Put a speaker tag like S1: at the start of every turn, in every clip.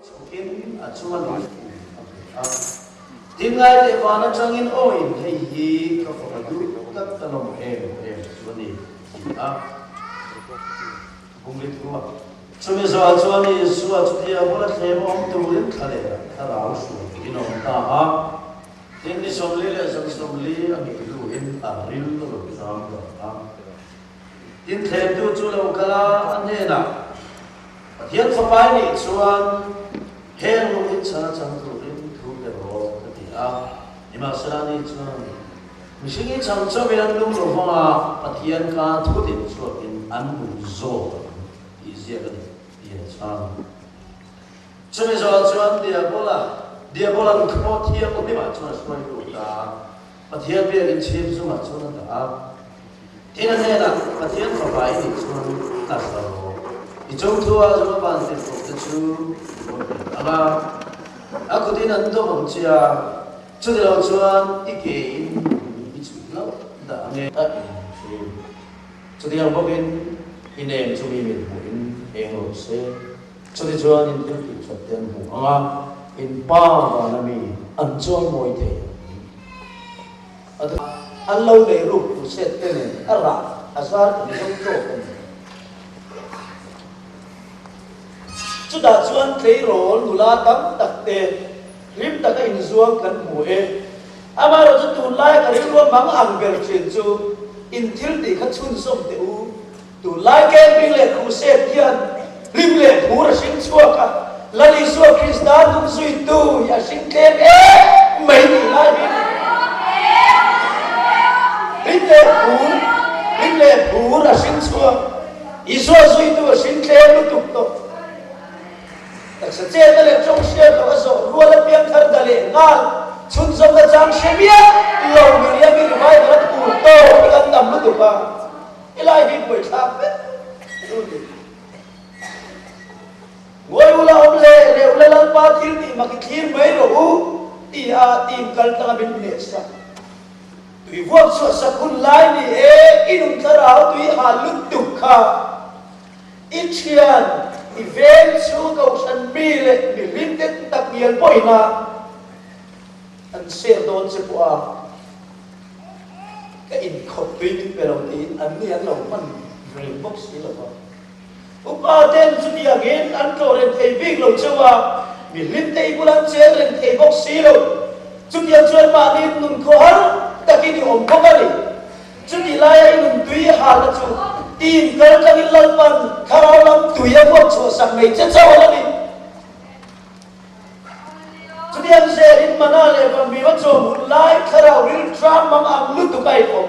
S1: Chhukin a chunga lung kum a pe a. Tin ngai teh van atangin aw in hei hi ka fapa duh tak ka lawm em em chu a ni ti a bung ri thu a. Chumi zawhah chuan Isua chu diabol a thlem awm turin thla leh a thlarau hruai in a awm ta a. Tin ni 40 leh zan 40 a ngei hnuin a ril a lo zam ta a. Tin thlemtu chu lo kal a, a hnenah, Pathian Fapa i nih chuan heng lung hi chhan a chang turin thu pe rawh, ka ti a. Nimahsela ani chuan, Mihring hi chang chauhin an nung lo vang a, Pathian kha thutin chhuakin an nung zawk ang, tih ziak a ni, tih a chhang. Chumi zawhah chuan Diabola, Diabolan khaw thianghlimah chuan a hruai lut a. Pathian biakin chhip zungah chuan a dah a, tin a hnenah, Pathian fapa i nih chuan tla hruai rawh. I chungthu-ah zawng a van tirhkohte chu i rawn hmel ang a, a kutin an dawm ang che a, chuti lo chuan i ke in lung i chhut hlauh dah ang e. A in thin. Chutiang bawkin i nem chu mi mit hmuhin eng rawh se. Chuti chuan in thil tih that te an hmu ang a, in pa vana mi an chawi mawi thei ang. A ti. An lo nei ruk tu set te nen a rah a zar kan zo tawk a ni. Chutah chuan tleirawl nula tam tak te hlim taka inzuang kan hmu e. Amaherawh chu tunlaia ka rilru a mang ang ber thin chu in thil tih kha chhunzawm teh u. Tunlai camping leh crusade hian hlim leh phur a hring chhuak a, Lal Isua Krista hnung zuitu hi a hring tlem em mai tih lai hi hlim leh phur, hlim leh phur a hring chhuak, Isua zuitu a hring tlem lutuk tawh. Taksa chetna leh tawng hriat loh a zawh rual a piangthar da leh nghal chhunzawmna chang hre miah lo Miriam-i revival a phur tawk hi kan tam lutuk a. Helai hi buaithlak vek chu ni. Ngawi ula awm leh leh ula Lalpa thil tih mak i thlir mai rawh u ti a team kal tanga min hneh sak. Tui vuak chhuah sak hun lai ni e i nun thlarau tui ha lutuk kha i thian i veng chu kohhran mi leh mi hlim te tak ngial pawhin a an share dawn che pawh a. Ka inkhawp tui min pe lo tiin an ni an lo hman reng bawk si lo va. Upa ten chutiangin an tlawh reng thei bik lo cheu a, mi hlim te i bula an chel reng thei bawk si lo. Chutiang chuan mahni nun khawhar takin i awm bawk a ni. Chutih laia i nun tui halna chu tiin kal tlangin Lalpan thlarau lam tui a vuak chhuahsak mai che chauh a la ni. Chutiang zelin mana leh vanmima chawm hun lai thlarau rilṭam mang ang lutuk a inawm.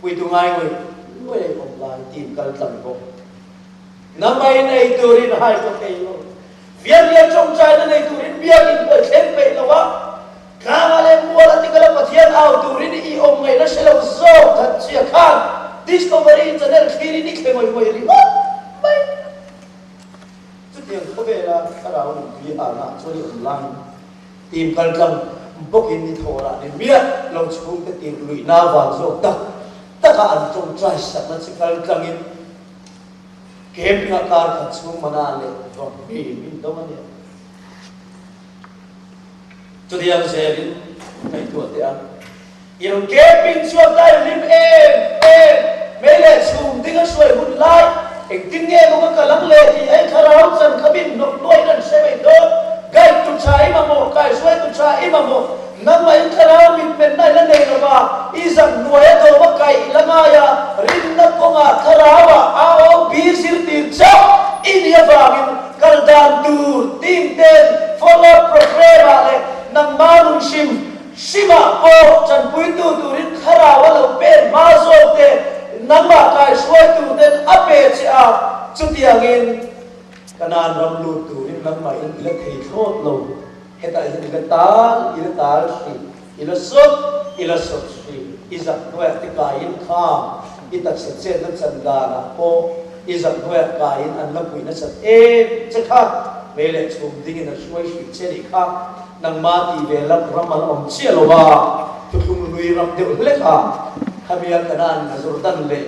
S1: Puitu ngai ngawih ngawih a inawm lai team kal tlang bawk. Namai nei turin hai ka thei lo. Fianrial ṭawngṭaina nei turin biakinn pawh i thleng peih lo a. Tlangah leh mual a tikala Pathian au turin i awm ngaihna hre lo zawk that chia khan Discovery Channel thlirin i thle ngawih ngawih ringawt mai. Chutiang khawvela thlarau nunpui harhna chuan i awm laiin team kaltlang bawkin i thawhrah ni miah lo chhungte tir luihna vang zawk tak taka an tawngtai sakna chi kaltlangin camping-ah kar khat chhung mana leh vang mi min dawng a nia. Chutiang zelin ngaihtuah teh a. I rawn camping chuan dai hlim em em mei leh chhum ding a hruai hun lai engtin nge maw ka kal ang le tih hei thlarau chan kha min hnawk nuaiin an hre mai dawn. Guide tu tha i mamawh, kaihruai tu tha i mamawh, nangmah in thlarau mitmenna i la nei lo va, i zak hnuai a dawm a kaih i la ngai a, rinna kawngah thlarauah AOB zirtir chauh i nih avangin kal dan tur team ten follow up programme ah leh nangmah nun hrim Hrimah pawh tanpuitu turin thlarau a lo pen hma zawk te nangmah kaihruaitu ten a pe che a, chutiangin Kanaan ram lut turin nangmahin i la thei thlawt lo, hetah hian i la tal, i la tal hrih, i la sawt, i la sawt hrih, i zak hnuaiah te kaiin kham, i taksa chetna chan danah pawh i zak hnuaiah kaiin an la puih nasat em che kha, mei leh chhum dingin a hruai hrih che nih kha. Nangmah tih ve lam ram an awm chiah lo a, thuthlung hlui ram deuh hlek a, khamia Kanaan a Jordan leh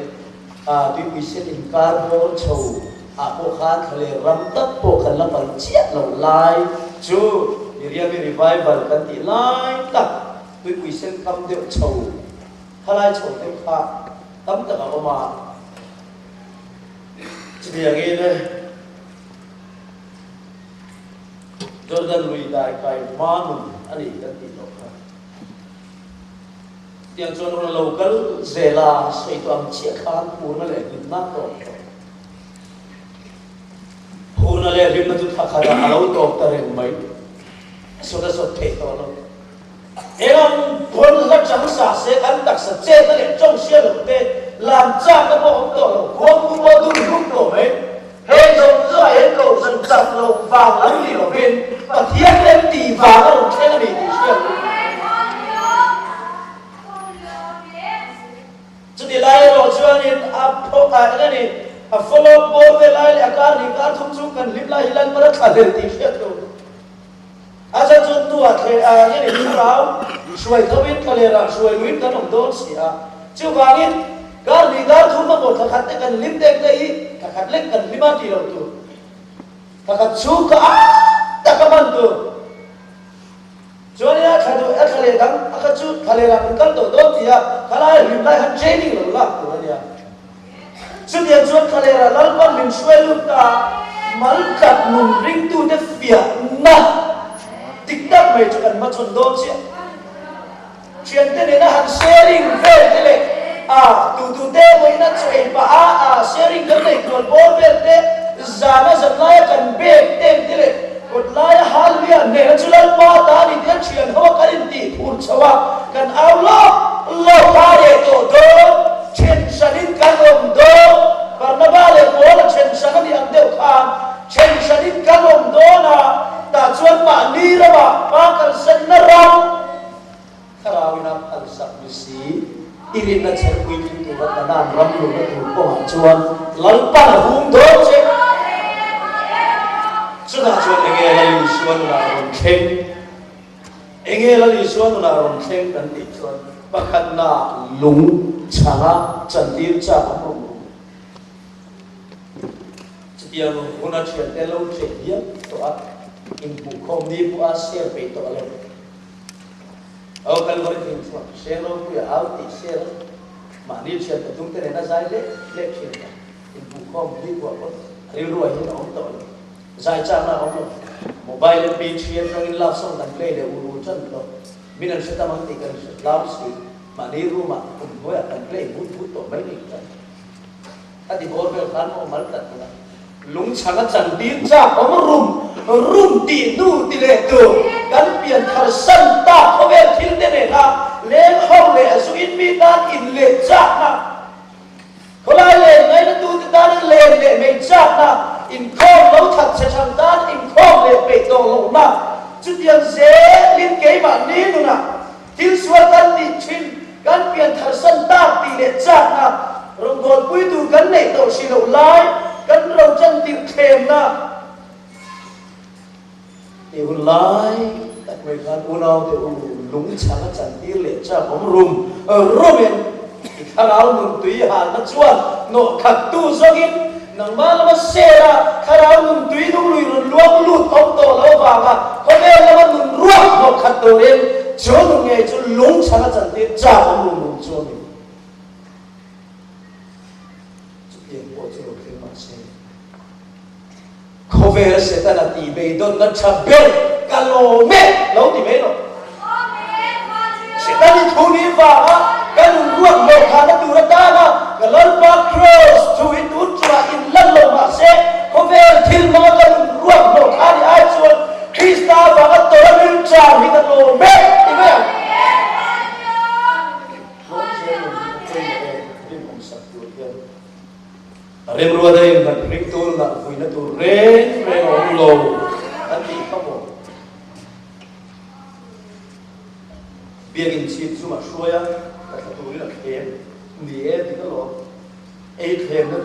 S1: tuipui sen inkar bawr chho. Ah pawh khan thlaler ram tak pawh kan la pal chiah loh lai chu Miriami Revival kan tih lai tak tuipui sen kam deuh chho khalai chho deuh kha tam tak a awm a. Chutiangin Jordan lui dai kai hma nun a ni kan tih loh kha. Tiang chuan rawn lo kal zel a, sawi tawh ang chiah khan phurna leh hlimna tawp tawh. Phurna leh hlimna chu thla khatah a lo tawp ta reng mai. A sawt a sawt theih tawh lo. Eng ang pawn hla chang sa se kan taksa chetna leh tawng hria loh te, lam chakna pawh awm tawh lo, khuangpu pawh dur hlum tawh mai. Hei zawng zawngah hian kohhran chak loh vang lam ni lovin Pathian rem tih vang a rawn thleng a ni tih hriat a ni. Chuti lai erawh chuanin a phaw ah eng a ni, a follow up bawr vel lai leh a kar hnih kar thum chung kan hlim lai hi Lalpan a thla hlel tih hriat tur. A chan chuan hnuah thle ah nge ni thlarau hruai tho in thlaler ah hruai luin kan awm dawn si a. Chuvangin kar hnih kar thum a maw thla khat te kan hlim deng te hi thla khat lek kan hlim a tih loh tur. Thla khat chhung kha a tak a hman tur. Chuanin a thla duh a thla leh dang a kha chu thla leh ah kan kal tawh dawn ti a, khalai hlim lai khan training lo lak tur a nia. Chutiang chuan thlalera Lalpan min hruai lut ta mal tlat nun ringtute fiahna dik tak mai chu kan hmachhawn dawn chiah. Thiante nena han sharing vel te leh a tutute emaw ina chaw ei pah a a sharing kan nei kual bawr vel te, zana zan laia kan bek teng te leh kawt laia halluia nena chu Lalpa ta a ni tia thian ho a kan intih phur chho a, kan au lawk lawk a reh tawh dawn. Then hranin kan awm dawn. Barnaba leh Paula then hran a nih ang deuh khan then hranin kan awm dawn a, tah chuan mahni ramah pa kalsanna ram thlarauin a phalsak ni si. I rinna chher puitling tura Kanaan ram luhna tur kawngah chuan Lalpan a hung dawn che. Chutah chuan enge Lal Isua nunah rawn thleng? Enge Lal Isua nunah rawn thleng kan tih chuan pakhatna lung chhanga chantir chak an awm ru. Chutiang huna thiante lo tleh diam tawh a, inhmuhkhawm ni pawh a share peih tawh lo. Au Kalvari thing chuan Hreng ropuia au tih share a, mahni thian pathum te nena zai leh leh thin a, inhmuhkhawm ni pawh pawn rilru ah hian a awm tawh lo. Zai chakna a awm lo. Mobile MP3 atangin love song kan play leh ur ur tan tawh. Min an hre tam ang tih kan hre hlau si. Mahni room ah kum hnuaiah kan play vut vut tawh mai ni tan. A ti bawr vel khan maw mal tlat bawk a. Lungchhan a chan tir chak awm rum rum tih hnu ti leh tur kan pian thar san tak khawvel thil te nena leng ho leh a zu in mi tan in leh chakna Khawlai len ngainatute tanin len leh mei chakna, inkhawm lo that che chhan tan inkhawm leh peih tawh lohna, chutiang zelin keimahni nunah thil sual kan tih thin, kan pian tharsan tak tih leh chakna, rawngbawlpui tur kan neih tawh hri loh lai, kan rochan tirh thlemna. Tih hun lai tak mai khan unaute u lungchang a chantir leh chak awm rum rumin i thlarau nun tui halna chuan nawh khattu zawngin nangmah lama sel a thlarau nun tui lunglui rawn luang lut awm tawh lo avanga khawvel lama nun ruak hnawh khat turin chu nun ngei chu lungchang a chantir chak awm rum rum chu a ni. Chutiang pawh chu lo thleng mahse. Khawvel Setana tih beidawnna tha ber ka lawm e lo ti mai rawh. Setani thu ni vanga ka nun ruat hlawh khahna tur atana ka Lalpa Kraws thu hi tun chungah in lan lo mahse khawvel thil hmanga ka nun ruat hlawh kha ni ai chuan Krista vanga tawrh a rilṭam hi ka lawm e ti mai ang. Tlawm zel nun hi ka pawimawh e rinawmsak tur hian. Remruat a innghat ring tur nalh vuina tur reng reng a awm lo an tih kha maw? Biakin chhip chungah hruai a, ka thla turin a thlem ni e dik alawm. Ei thlemna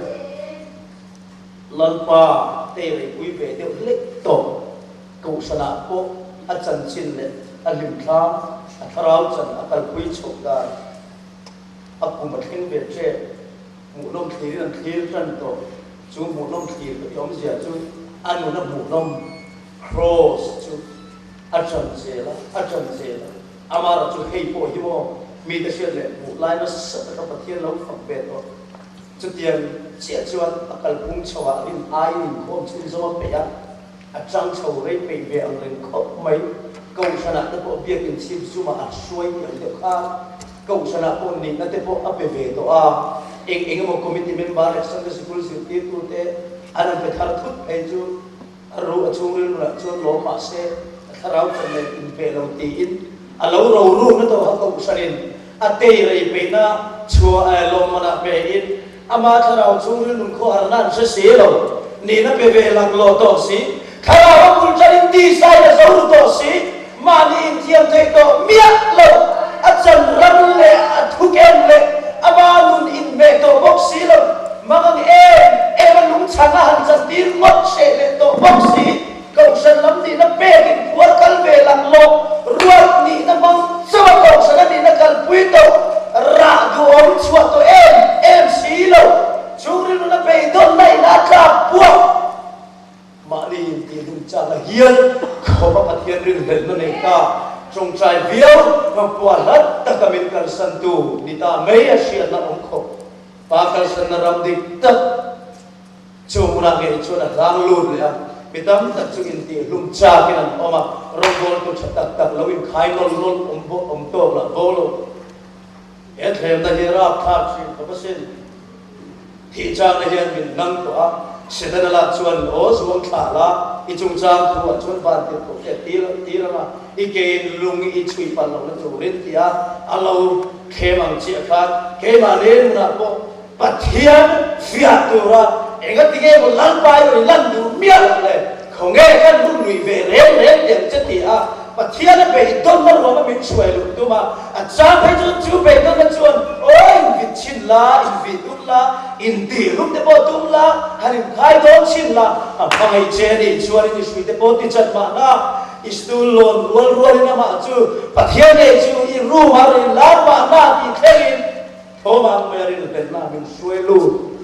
S1: Lalpa teirei pui ve deuh hlek tawh Kohhranah pawh a chanchin leh a hlimthla, a thlarau chan a kalpui chhoh dan a kum a thleng ve ṭep. Hmuhnawm thlirin an thlir tan tawh. Chu hmuhnawm thlir ka ti awmzia chu a nun a hmuhnawm Kraws chu a ṭan zel a, a ṭan zel a. Amaherawh chu hei pawh hi maw mite hriat leh hmuh lai nasa taka Pathian lo fak ve tawh. Chutiang chiah chuan a kalphung chho ah rin aiin inkhawm chhunzawm a peih a, a chang chho rei peih ve ang reng khawp mai. Kohhranah te pawh biakin chhip zumah a hruai tih ang deuh kha Kohhranah pawh nihna te pawh a pe ve tawh a, eng eng emaw committee member leh Sunday Sikul zirtirtute an han pe thar thut phei chu a ru a chhungril nunah chuan lawm mah se a thlarau chan nen inhmeh lo tiin a lo ro rukna tawha Kohhranin a tei rei peihna chhuah lawmmanah pein Ama thlarau chhungril nun khawharna an hre si lo, nihna pe ve lang lawh tawh si, thlarau a bul ṭanin tisai a zo ru tawh si, mahni inthiam theih tawh miah lo, a chan ram leh a thuken leh ama nun inhmeh tawh bawk si lo, mangang em em a lungchhang a han chantir ngawt hreh leh tawh bawk si, Kohhran lam nihna pekin phuar kal ve lang lawk ruat nihna hmang chauh a kohhran a nihna kalpui tawh rah duhawm chhuah tawh em em si lo. Chhungril nuna beidawnna in a tlak buak mahni intihlum chak a hial khawp a Pathian rinhlelhna nei ta tawngtai viau hmangpua hlat taka min kalsantu ni ta mai a hriatna awm khawp pa kalsanna ram dik tak Chu hmunah ngei chuan a hlang lut leh a, mi tam tak chu intihhlum chakin an awm a, rawngbawltu tha tak tak lo inkhai nawlh nawlh awm bawk awm tawk lah bo lo. He thlemna hi rapthlak thin khawp asin. Thih changna hian min nang tawh a, Setana lah chuan aw zuang thlah la, i chungchang thu ah chuan van tir khawp che tir tir anga i kein lung i chhui palh lohna turin tia a lo thlem ang chiah khan keimahni nunah pawh Pathian fiah tura engati nge maw Lalpa i rawn lan duh miah loh le? Khawnge kan hun nuih ve reng reng teh ang che ti a, Pathian a beidawnna ruam a min hruai luh tum a, a chang phei chuan chu beidawnna chuan aw invit chhin la, invih tum la, intih rum te pawh tum la, han inkhai dawn chhin la, a hmangaih che a nih chuan in i hrui te pawh ti chat mahna, i stool lawn rual rualin amah chu Pathian ngei chu i room ah rawn inlar mahna tih thlengin Thawmah mai a rinhlelhna min hruai lut.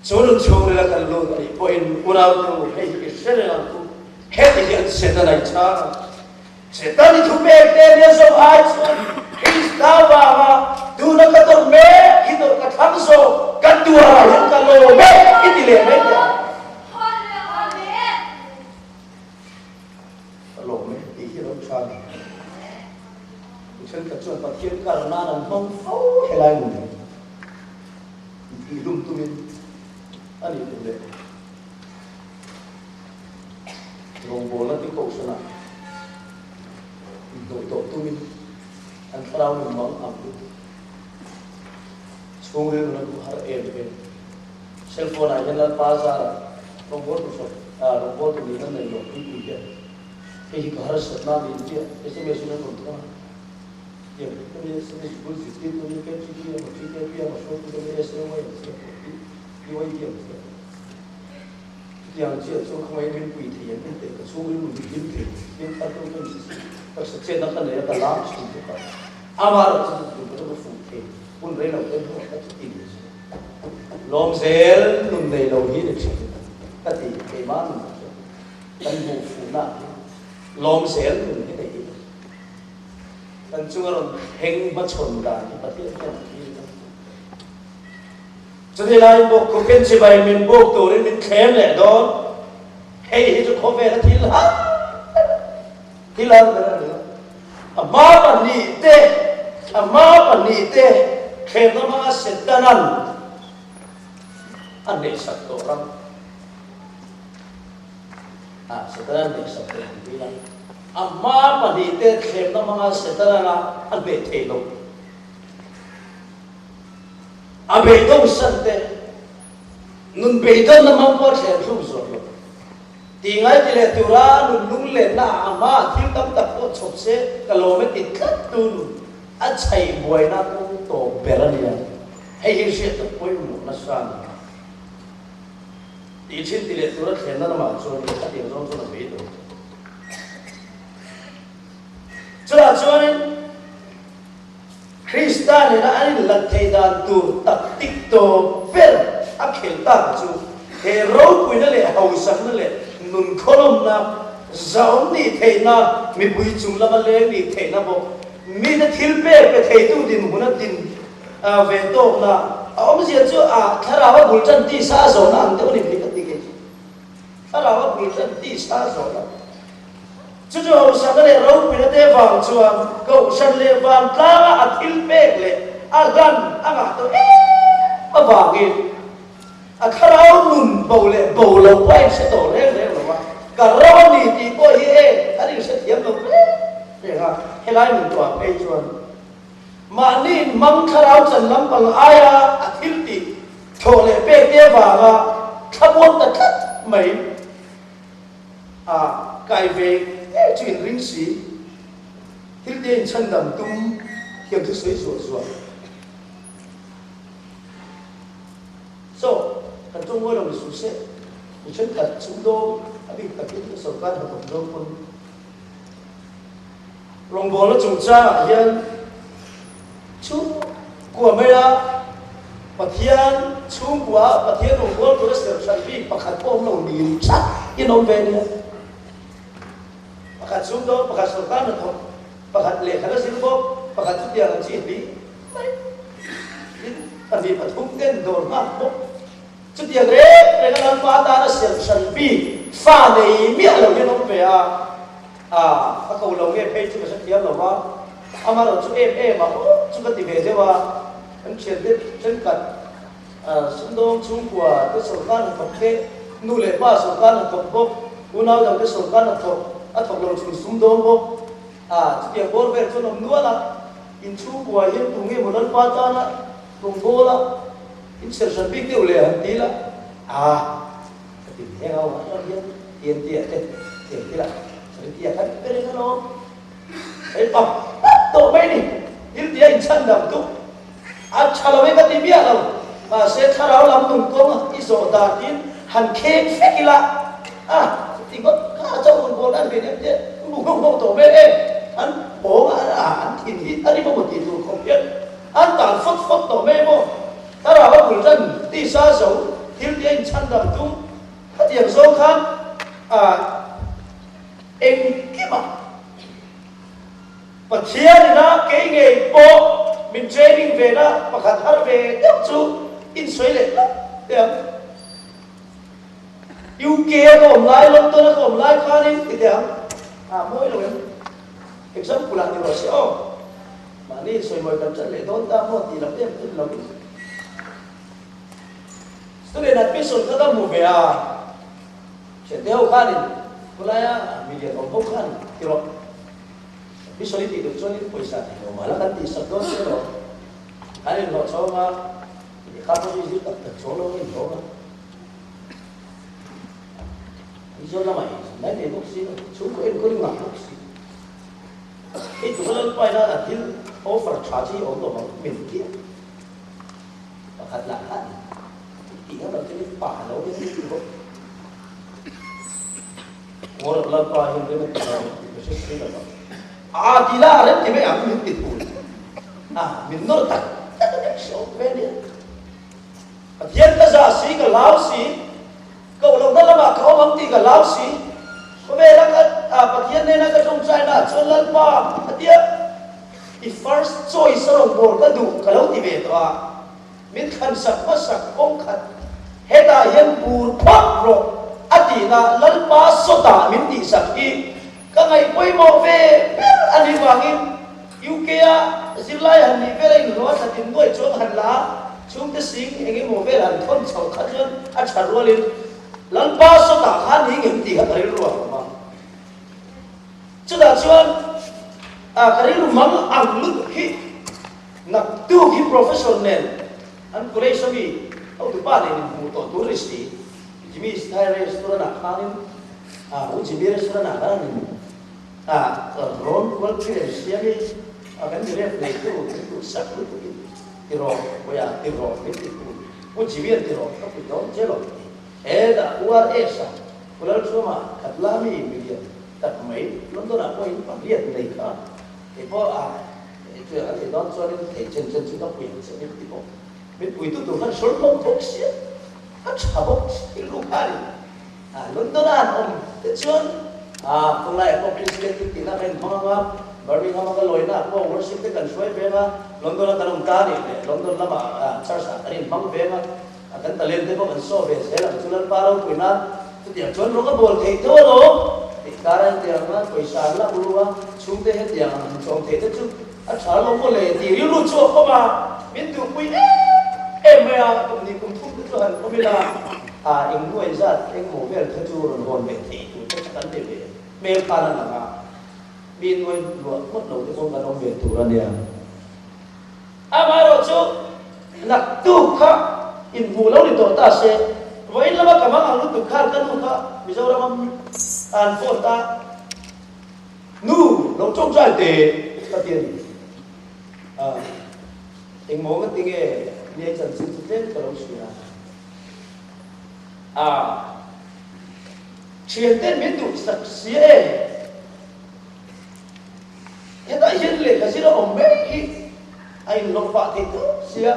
S1: Chu nun chhungrila kan lut a nih pawhin unautu hei hi i hre reng ang u, heti hian Satan a i chhang ang. Satan i thupek te nia zawm ai chuan Krista vanga tuna ka tawrh mek hi tawrh ka thlang zawk, ka tuarah hian ka lawm e i ti leh mai teh ang. Ka lawm e tih hi a lo tha ni. Mi thenkhat chuan Pathian kar nan an hmang fo helai nun hi. Intihhlum tumin a nih duh leh rawngbawlna te kohhranah inhnawih tawh tumin an thlarau nun mang ang lutuk. Chhungril nun a duh har em em. Cell phone ah hian Lalpa zara rawngbawltu hrawk rawngbawltu nih nan nei lo puipui hian hei hi ka harsatna a nih chiah sms in an rawn thawn a, tiang ka ni sms bul zirtirtu nia KTP emaw TKP emaw hruaitu te nia SAY ang chiah pawh PYD ang chiah pawh chutiang chiah chu khawngaih in rinpui thei an awm teh ka chhungril nun hi hlim thei hlim thar tu ka ni si si taksa chetna ka nei a ka lam thin bawk a amaherawhchu chu ka chu ka fuh thei hun rei lo te hnuah ka chuti ni si. Lawm zel nun nei lo hi ni thin ka ti keimah nun ah chuan kan hmuh fuhna ah hian lawm zel nun hi nei ila kan chunga rawn thleng hmachhawn dan hi Pathian hian a thlir kan hmu. Chutih laiin bawk khupin chibai min buk turin min thlem leh dawn hei hi chu khawvela thil har ber a ni. Thil har ber a ni lo. A hma pahnihte, a hma pahnihte thlemna hmanga Setanan a hnehsak tawh ram ah Setanan hnehsak tawh tih ila, a hma pahnihte thlemna hmanga Setanan a a hneh theih loh. A beidawngsan te, nun beidawnna hmang pawh a thlem thluk zawh lo. Ti ngai ti leh tura nun lunglenna ah a hma ah thil tam tak pawh chhawp se ka lawm e ti tlat tu nun a chhaih buaina kawng tawp ber a nia. Hei hi hriat tak pawimawh nasa a ni. Tih thin ti leh tura thlenna lamah chuan in khatiang zawng chuan a bei dawn. Chutah chuanin Krista nena an inhlat theih dan tur tak tik tawp ber. a khelh tak chu he ropuina leh hausakna leh nun khawlawmna, zahawm nih theihna, mipui chung lama leng nih theihna bawk, mite thil pek pe theitu dinhmuna din ve tawkna a awmzia chu a thlarau a bul tan tisa a zawhna ang deuh a ni phei ka ti kei chu. Thlarau a bul tan tisa a zawhna. Chu chu hausakna leh ropuina te vang chuan Kohhran leh vantlanga a thil pek leh a hlan a ngah tawh em avangin a thlarau nun bo leh bo lo pawh a inhre tawh reng reng lo a, ka ro a ni tih pawh hi e an inhre thiam lo reng reng a, helai nun tawhah phei chuan mahni inhmang thlarau chan lampang aia a thil tih thawh leh pek te avanga thlamuang ta tlat mai. A kai ve ngei chu inring si. Thil te inchhandam tum thiam chu sawi zuah zuah. So, kan tawng ngawi lo ni suh se, mi thenkhat chhungdawng a bik takin sorkar hnathawk zawng pawn Rawngbawlna chungchangah hian chhungkua maia Pathian chhungkua Pathian rawngbâwl tura serh hran bik pakhat pawh awm lo niin tlat in awm ve nia. Pakhat sumdawng, pakhat sawrkar hnathawk, pakhat lehkha la zir bawk, pakhat chutiang ang chi hli mai. Tin, pahnih pathum ten dawr nghak bawk. Chutiang reng reng a Lalpa atana serh hran bik fa nei miah lo hian awm ve a. A, ka ko lo nge phei chu ka hrethiam lo va, amaherawh chu em em a awk chu ka ti ve deuh a, kan thiante thenkhat sumdawng chhungkua te sawrkar hnathawk te, nu leh pa sawrkar hnathawk bawk, unau dang te sawrkar hnathawk a thawk lo chung sumdawng bawk, a chutiang bawr vel chuan awm nual a, in chhungkua hian tu nge maw Lalpa tana rawngbawla in serhsan bik deuh leh han ti la, a. Ka ti heng ho ah chuan hian TNT ah te tiang thil ah Charity ah khan pe reng alawm. Hei pap pap tawh mai ni. Thil tia inchhan dam tuk. A tha lo e ka ti miah lo. Mahse thlarau lam nun kawng i zawh danin han kheng fek ila a ti ngawt kha chauh rawn bawl an hlen em te mu nghawk nghawk tawh mai em an pawng a an thin hi a rim emaw tih tur khawp hian an tan fawt fawt tawh mai emaw Thlarau a bul tan tisa zo thil tia inchhandam tum khatiang zawng khan engkimah Pathian ina kei ngei pawh min training ve na pakhat har ve deuh chu insawi leh tlat teh ang. UK a ka awm lai, London a ka awm lai khanin ti teh ang. A mawi lo em? Example ah ni rawh se aw. Mahni sawimawi kan ṭan leh dawn ta maw tih lam em em lo in student admission kha ka hmu ve a, thiante ho khanin khawlaia milian awm ho khan ti rawh, admission i tih duh chuanin pawisa thei lo mahla kan tihsak dawn che lo, an inhlawh chhawng a, lehkha pawh hi zir tak tak chhawng lo a inhlawng a, Aizawl lamah inzin mai mai bawk si lo, chhungkaw enkawl i ngah bawk si. Hei tluk a Lalpa ina a thil offer tha chi awm lo ang min ti a, pakhat lah khan tih ngam lo chuan pa lo hian min ti bawk. Ngawr Lalpa hian rem a ti lo tih ka hre si lo va, a ti la a rem ti mai ang min ti thul a, min nawr tak tak a nih hre awm ve nia. Pathian ka zah si, ka hlau si. Koh lohna lamah ka awm ang tih ka hlau si. Khawvela ka Pathian nena ka tawngtaina ah chuan Lalpa a ti a, i first choice a rawngbâwl ka duh ka lo ti ve tawh a, min thlansak hmasak kawng khat hetah hian bur phawt rawh a tihna Lalpa sawtah min tihsak hi Ka ngaih pawimawh ve ber a nih vangin UK-a zirlai han nih vel a inhlawh a thlatin nuai chuang han la a, chhungte sing eng emaw vel han thawn chhoh kha chuan a tha rualin Lalpa sawtah khan hi ngem tih kha ka rilru a awm a. Chutah chuan ka rilru mang ang lutuk hi naktuk hi professor nen an college ami hotupa nen inhmuh tawh tur a ni si. Jimmy's Thai Restaurant ah khanin ah u Jimmy Restaurant ah khan in ah rawn kual phei an siam i a kan mi rep nei tu min duh sak lutuk in ti rawh bawiah ti rawh min ti tu u Jimmy an ti rawh ka pui dawn che lo ti hetah u RS ah Pu Lalthuama Khatla mi milian tak mai London ah pawh in pariat nei kha keipawh ah chu an ei dawn chuanin thei chen chen chu ka pui ang che min ti bawk min pui tu tur khan sawi hlawm bawk sia. A tha bawk rilru kha a ni. London a han awm te chuan khawlaiah pawh Kristian thil tihna kan inhmang ang a, Birmingham a ka lawina ah pawh worship te kan hruai veng a, London a kan awm ta a nih leh London lamah church ah kan inhmang veng a, kan talent te pawh kan saw ve zel ang chu Lalpa ropui nan chutiang chuan rawng a bawl theih tho alawm tih kar a hetiang a pawisa an lak lu a, chhungte hetiang ang han chawm theih te chu A tha lo maw le tih rilru chu a awm a, min duhpui em em mai a, kum ni kum thum te chu han awm ila, a eng nuai zat eng maw vel kha chu rawn hawn ve thei tur te kha kan ni ve hmel khan a lang a, mi nuai luah ngawt lo te pawh kan awm ve tur a nia. Amaherawh chu naktuk kha inhmuh lo ni tawh ta se, vawiin lama ka mang ang lutuk khan ka nu kha Mizorama an phone ta. Nu, lo tawngtai teh ka ti a ni. A, engmaw nga tinge nia chanchin chu tlem ka lo hria a. Thianten min duhsak sia e. Hetah hian lehkha zir a awm mai hi a inhlawh pah thei tho sia.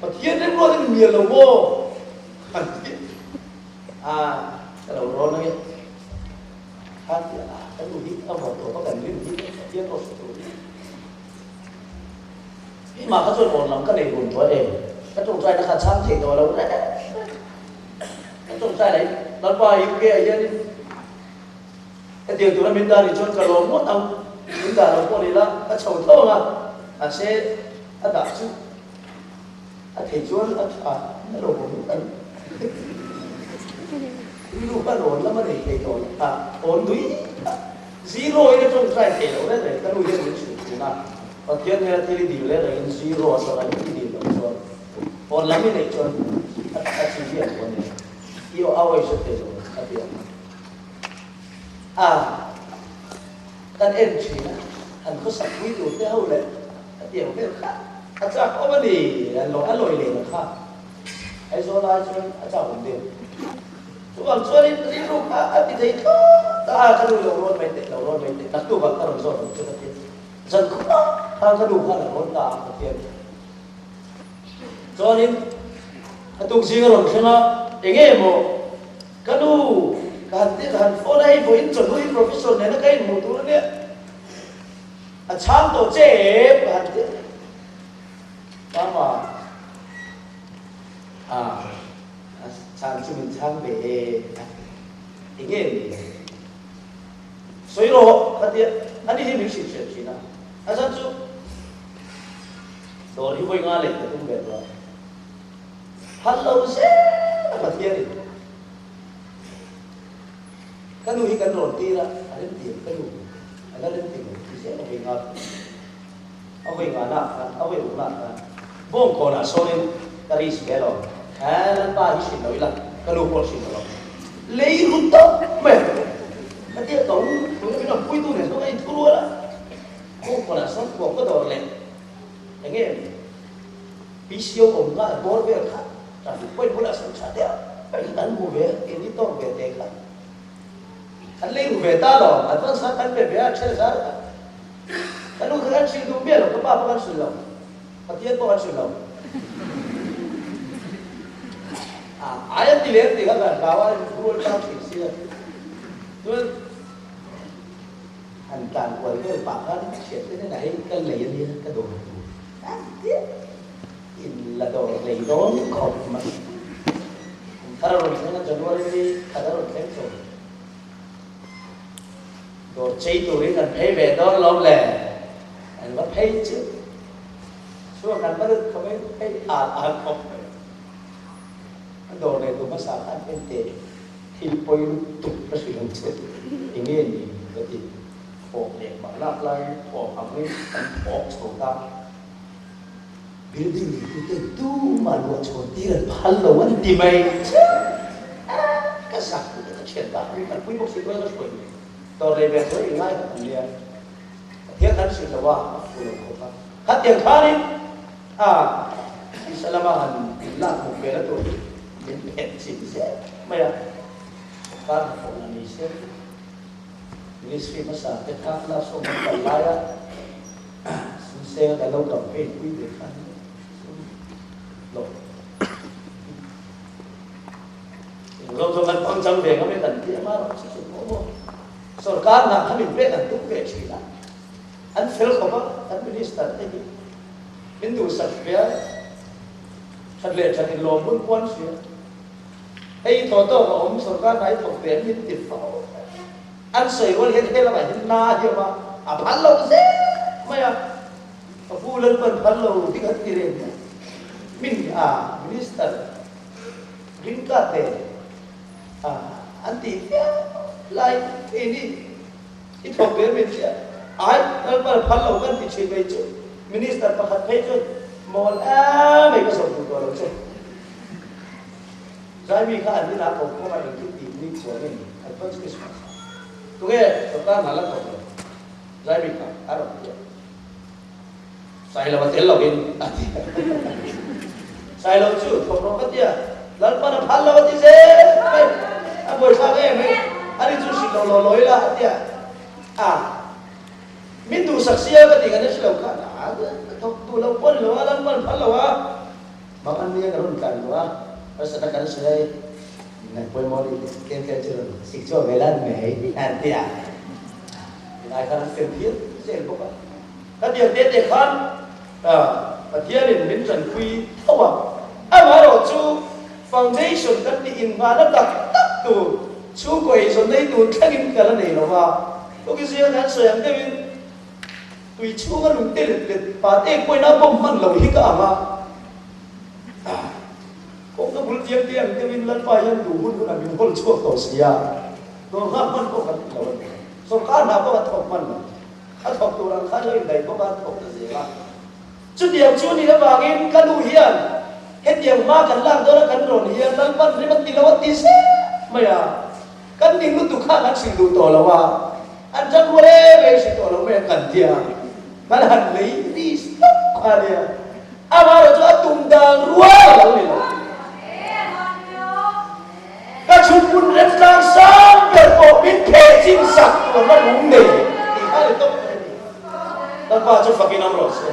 S1: Pathian remruat in mial lo maw? An ti a, ka lo rawn ange. Kha ti a, ka nu hi a vawt tawp a kan rin hi Pathian aw hre tur hi. Keimah kha chuan awn lam ka nei run tawh em? Ka tawngtaina kha chhang thei tawh lo reng reng. Ka tawngtai lahin Lalpa UK ah hianin hetiang tura min dah nih chuan ka lawm ngawt ang, min dah lo pawh ni la ka chho tho ang a, mahse a dah chu A thei chuan a tha na lo awm ang. Rilru kha rawn lam a nei thei tawh lo a, awn nui a, zero in a tawngtai thei lo reng reng. Ka nu hian min hrilh thin a, Pathian hmela thil i dil reng rengin zero a sawn a, i dil loh chuan awn lam i neih chuan a a chi hian aw ania, i aw au a i hre thei lo a ti a. A kan en thin a, han khawsak pui tur te ho leh a tiang vel kha. A chak awm a ni, an lo a lawi leh la kha. Aizawl ai chuan a chak awm deuh. Chuvang chuanin rilru kha a ti thei thlawt a, a ka nu lo rawn mai teh, lo rawn mai teh, naktukah ka rawn zawt ang che ka ti. Zan khawpa khan ka nu khan a rawn ta a Pathian. Chuanin a tuk zing a rawn thleng a, enge maw ka nu ka han ti ka han phone a, hei vawiin chawhnu hi professor nena ka inhmuh tur a nia. A chhang tawh che em ka han ti a, Mama a chhan chu min chhang ve e a ti, enge ni sawi rawh ka ti a, ani hi min hrilh hriat thin a, a chhan chu dawr hi vawi nga lei ka tum ve tawh a, phal lo zel a Pathian in. Ka nu hi kan rawn tir a, a rem ti ang ka nu, a la rem ti lo ti zel a vawi nga a vawi nga nak khan, a vawi ruk nak khan bawngkawnah sawnin ka risk ve lo, he Lalpa hi hrilh lo ila, ka nu pawh hrilh lo ang. Lei ru tawp mai ang ka tia ka u tuna min rawn puitu nen chuan ka inthu rual a, bawngkawnah sawn kuang ka dawr leh eng nge PCO awm nghal bawr vel kha traffic point bulah sawn tha deuh mai kha kan hmu ve a, keini tawk ve te kha kan lei ru ve ta lo, advance kha kan pe ve a, then zar kha ka nu kha kan hrilh duh miah lo, ka pa pawh kan hrilh lo, Pathian pawh kan hrilh lo. A ai an ti leh an ti kha kan hlau a, rual tang thin si a, chuan han tlan kual vel pah khan hriat te nen a hei ka lei a nia ka dawr tur. In la dawr lei dawn khawp mai. Kum thar a rawn thleng a, January ni khat a rawn thleng chho. Dawr chei turin kan phei ve dawn lawm le. An va phei chu chhuak an va lut khawp in phei al al khawp mai. A dawr nei tu hmasa kha an en teh thil pawi lutuk ka hrilh ang che. Enge ni ka ti. Thawk leh mah lak laiin thawk angin kan thawk chho ta. Building neitute tumah luah chhawn tir an phal lo an ti mai che. Ka zak tuk a, ka thian ta hi kan pui bawk si tuai ka hruai mai. Dawr lei ve chuan ingai tak an nia. Pathian kan hrilh lo a, a fu lo khawp a. Khatiang khanin a tisa lama han inlak hmuh ve na tur hi min phet chin zel mai a. Kar hnathawh la ni se. Ministry hmasa te kha love song an kal laia Sumseng kan lo campaign pui ve kha sum hlawh. chang ve ngam e kan ti a, amaherawhchu chu pawh maw sorkar hna kha min pek an tum ve thin a, an fel khawp a kan minister te hi min duhsak ve a, that leh that in lawm hun puan hria. Hei thaw tawk a awm sorkar hna hi thawk ve an min ti fo. An sawi rual hian he lamah hian na hiam a, a phal lo zel mai a. Ka pu Lalpan phal lo hi kan ti reng hian min a minister green card nen a an tih viau lai keini i thawk ve min hria ai Lalpan a phal lo kan ti thin mai chu minister pakhat phei chuan mawl em mai ka zawm duh tawh lo che. Zaimi kha an inah ko khawm a engkim tih ni chuanin advance Christmas ah tunge sorkar hna la thawk lo Zaimi kha a rawn ti a, Sailo a tel lovin a ti a, Sailo chu thawk rawh ka ti a, Lalpan a phal lo a ti zel mai, a buaithlak em hei, ani chu hrilh lo law law ila a ti a, a min duhsak sia ka tih kan hre lo kha a thawk duh lo pawh a ni lo a, Lalpan a phal lo a. Bang an nia ka rawn tlan duh a, harsatna kan sawi ai ngaih pawimawh ni teh tlem tlem chu rawn sik chhuak ve lan mai an ti a, tunai khan an fel phian zel bawk a. Khatiang te te khan Pathianin min tanpui tho a, amaherawh chu foundation kan tih inngahna tak tak tur chhungkaw eizawn nei tur thlengin ka la nei lo va, Ukizia kan sawi ang deuhin Tui chhunga lungte let let pa tek pawhin a bawm hman lo hi ka ang a, kawngka bul tiang te ang deuhin Lalpa hian duh hun hunah min hawl chhuak tawh si a, dawr nghak hman pawh kan ti lo a ni. Sorkar hna pawh a thawk hman lo, a thawk tur ang khan lo indaih bawk a, a thawk ta zel a. Chutiang chu nih avangin ka nu hian hetiang hma kan lak dawna kan rawn hian Lalpan rim a ti lo a ti zel mai a. Kan ning lutuk kha kan hrilh duh tawh lo a, an tan rual em em hrilh tawh lo mai ang kan tia, kan han lei ri stop kha a nia. Amaherawh chu a tum dan rual a lo ni lo. Ka chhunhmun remtlang sang ber pawh min pheh chin sak tur na lung nei tih kha a ni tawp mai a ni. Lalpa chu fakin awm rawh se.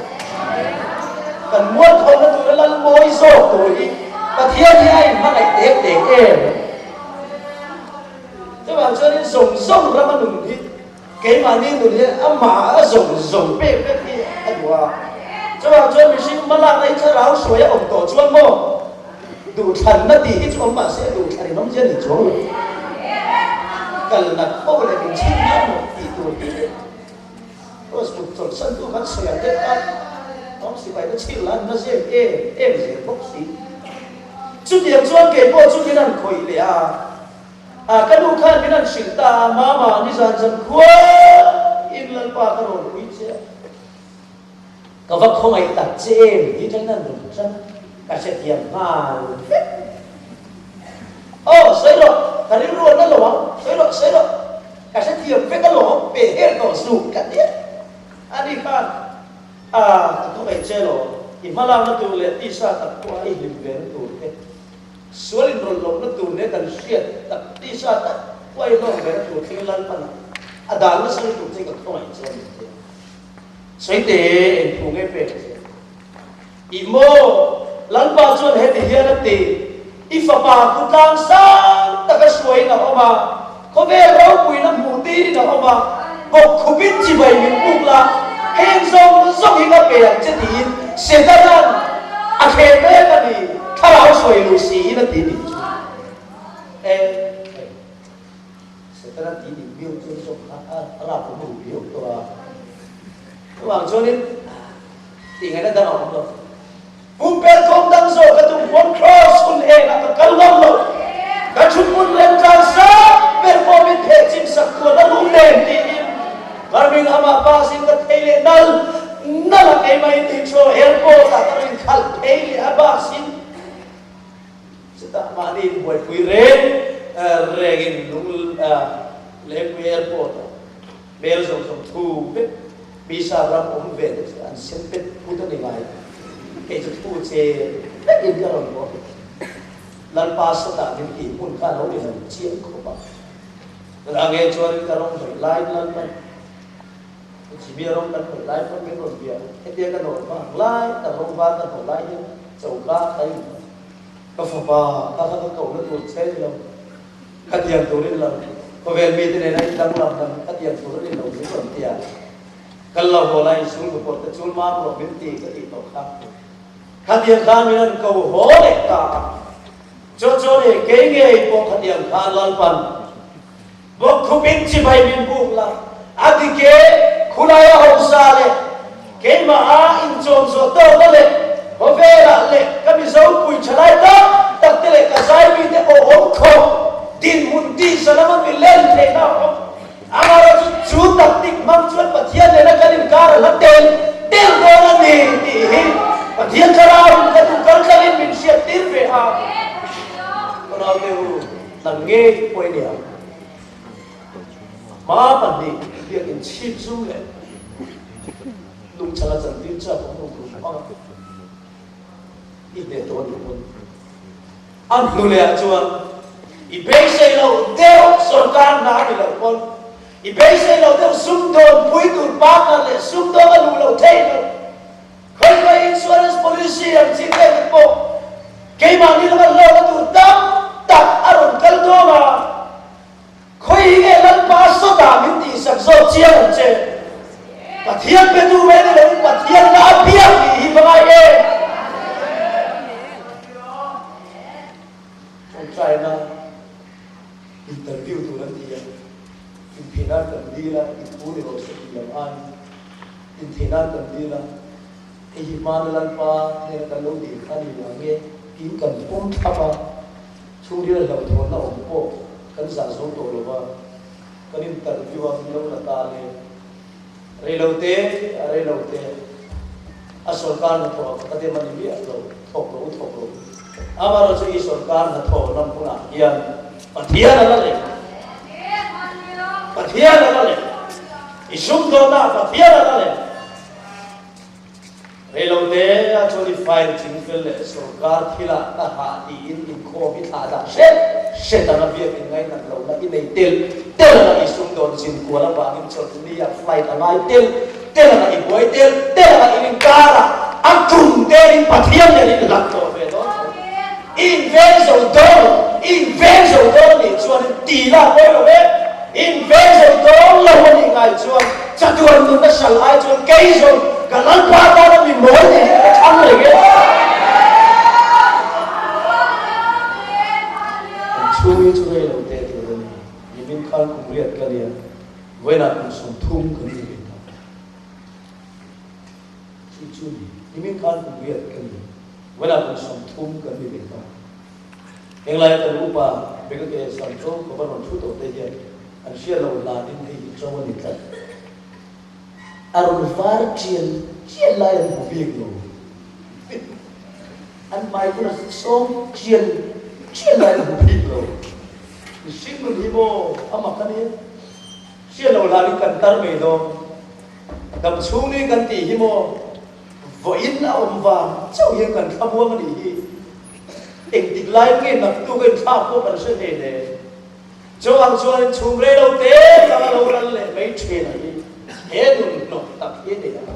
S1: Kan mualphona tura lal mawi zawk tur hi Pathian hi a inhmangaih tek tek em? Chuvang chuanin zawng zawng rama nun hi keimahni nun hi amah a zawng zawng pek vek hi a duh a. Chuvang chuan mihring hmalakna hi thlarau hruai a awm tawh chuan maw duhthlanna tih hi chu awm mahse duhthlan in awmzia ni chuang lo. Kalnat ho leh min chhim nan maw tih tur hi Rose mut chawlhsan tu kan sawi ang deuh khan awm sipai te chhir lah an na zel em em zel bawk si. Chutiang chuan kei pawh chu min han khawih leh a, a ka nu khan min han hrilh ta a, Mama, nizan zan khua in Lalpa ka rawn pui che a, ka va khawngaih tak che em tih atangin an rawn tan a, ka hrethiam nghal vek. Aw, sawi rawh, ka rilru an la lo ang, sawi rawh, sawi rawh. Ka hrethiam vek alawm, pe her tawh suh ka ti a. Ani khan, A, ka khawngaih che alawm, i hmalakna tur leh tisa tak pawha i hlim vena tur te, sual inrawlh lohna tur nia kan hriat tak tisa tak pawha i hlawk vena tur thleng Lalpan a dan nasa lutuk che ka khawngaih che a ni a ti a. Sawi te, eng thu nge pek che? Ih maw? Lalpa chuan heti hian a ti, I fapa khu tlang sang taka hruaiin a awm a, khawvel ropuina hmuh tirin a awm a, bawk khupin chibai min puk la, heng zawng zawng hi ka pe ang che tiin Setana'n a thleh mek a ni, thlarau hruai luh siin a ti nih chu. E, hei, Setana ti nih viau chuan zawng kha a rap awm ru viau tawh a. Chuvang chuanin, Tih ngaihna dang a awm lo. Pumpel kawng dang zawh ka tum huan Kraws hun engah ka kal ngam lo. Ka thuhmun remtlang sang ber pawh min pheh chim sak tuan a rum nen tiin Birmingham ah bus in ka thei leh nal nal a keimah in Heathrow airport ah ka rawn khalh phei leh a bus in chutah mahni in buaipui reng reng in lung lengpui airport ah Hmel zawng zawng thu vek Misa ram awm ve te chu an sen pet put a ni ngai. Kei chu thu che vekin ka rawn bawk. Lalpa sawtah min tih hmun kha a lo ni lo chiang khawp a. Chutah nge chuan ka rawng hnawih laiin Lalpan Jimmy a rawng kan hnawih lai pawn min rawn bia. Hetia ka nawr vang lai, ka rawng var ka hnawh lai hian choka ka in ka fapa kha kha ka kohna tur che ni lo. Khatiang turin lo khawvel mite nena in danglam dan khatiang tur a ni lo min rawn ti a. Kal lo haw lai chhung ka pawrh te chul mam rawh min ti ka tih tawh kha. Khatiang khan min an ko haw leh ta a. Chu chu ni kei ngei pawh khatiang khan Lalpan Bawkkhupin chibai min buk la, a dik e, khulaia hausa leh keimah a inchawm zawh tawkna leh khawvelah leh ka Mizo pui thalai tak tak te leh ka zaimi te awh awm khawp dinhmun tisa lama mi len theihna a awm. Amaherawhchu chu taktik hmang chuan Pathian nena kan inkar a hla tel tel dawn a ni tih hi Pathian Thlarauin ka duh kaltlangin min hriattir ve a. Unaute u. Nang ngei pawh i nia. Hma pahnih biakin chhip zum leh lungchal a chantir chak awm lo tur hmang a i hneh tawh a nih pawn a hnu leh ah chuan i beisei loh deuh sorkar hna a ni loh pawn i beisei loh deuh sumdawn pui tur partner leh sumdawng a luh loh theih loh. Khawihlai insurance policy ang chi te te pawh keimahni lama hlawkna tur tam tak a rawn kal dawn a, khawi hi nge Lalpa sawtah min tihsak zawk chiang ang che. Pathian petu mai ni loin Pathian la a biak tih hi va ngai em? Tawngtaina interview tur an ti a, inthei nan kan dil a, i thu ni rawh se tih lam aiin Inthei nan kan dil a, hei hi hmana Lalpa hnena kan lo dil kha a ni lo ang nge tiin kan pawm thlap a, chhungril hlauhthawnna awm pawh kan zah zo tawh lo va, kan interview a min lo la ta le. Reilo te a reilo te a sawrkar hnathawh ah ka dem a ni miah lo, thawk rawh u thawk rawh u. Amaherawhchu i sawrkar hnathawh lam hunah hian Pathian a la leh. Pathian a la leh. I sumdawnna Pathian a la leh. Reilote a chuan i file chingfel leh sorkar thilah ka hah tiin inkhawm i thlah dah hret hret anga biak in ngainat lohna i nei tel tel anga i sumdawn zin kual avangin chawlhni ah flight a ngai tel tel anga i buai tel tel anga in inkarah a tum telin Pathian nen in hlat tawh ve dawn tho. I inveng zo dawn lo, i inveng zo dawn a nih chuanin ti la pawi lo e, i inveng zo dawn lo a nih ngai chuan chatuan nunna sal ai chuan kei zawng ka Lalpa tana mi mawi nih hi ka thlang reng e. Kan chhung hi chu rei lo teh tur a ni, nimin khan kum riat ka nia, vawiinah kum 30 kan ni ve ta. Chu chu ni, nimin khan kum riat ka ni. Vawilah kum 30 kan ni ve ta. Heng laia kan upa Brigadier Sancho ka va rawn thu tawh te hian an hriat loh hlanin hei hi cho a ni tlat. A rawn var tial tial lai an hmu bik lo. An hmai kun a sawm tial tial lai an hmu bik lo. Mihring nun hi maw a mak a nia. Hriat loh hlanin kan tar mai dawn. Dam chhung ni kan tih hi maw Vawiin a awm vang chauh hian kan thlamuang a nih hi. Engtik lai nge naktuk a inthlak pawh kan hre hle hle. Chu ang chuan inchhung rei lo te tak a lo ral leh mai thin a hi he nun hnawk tak hi a ni a.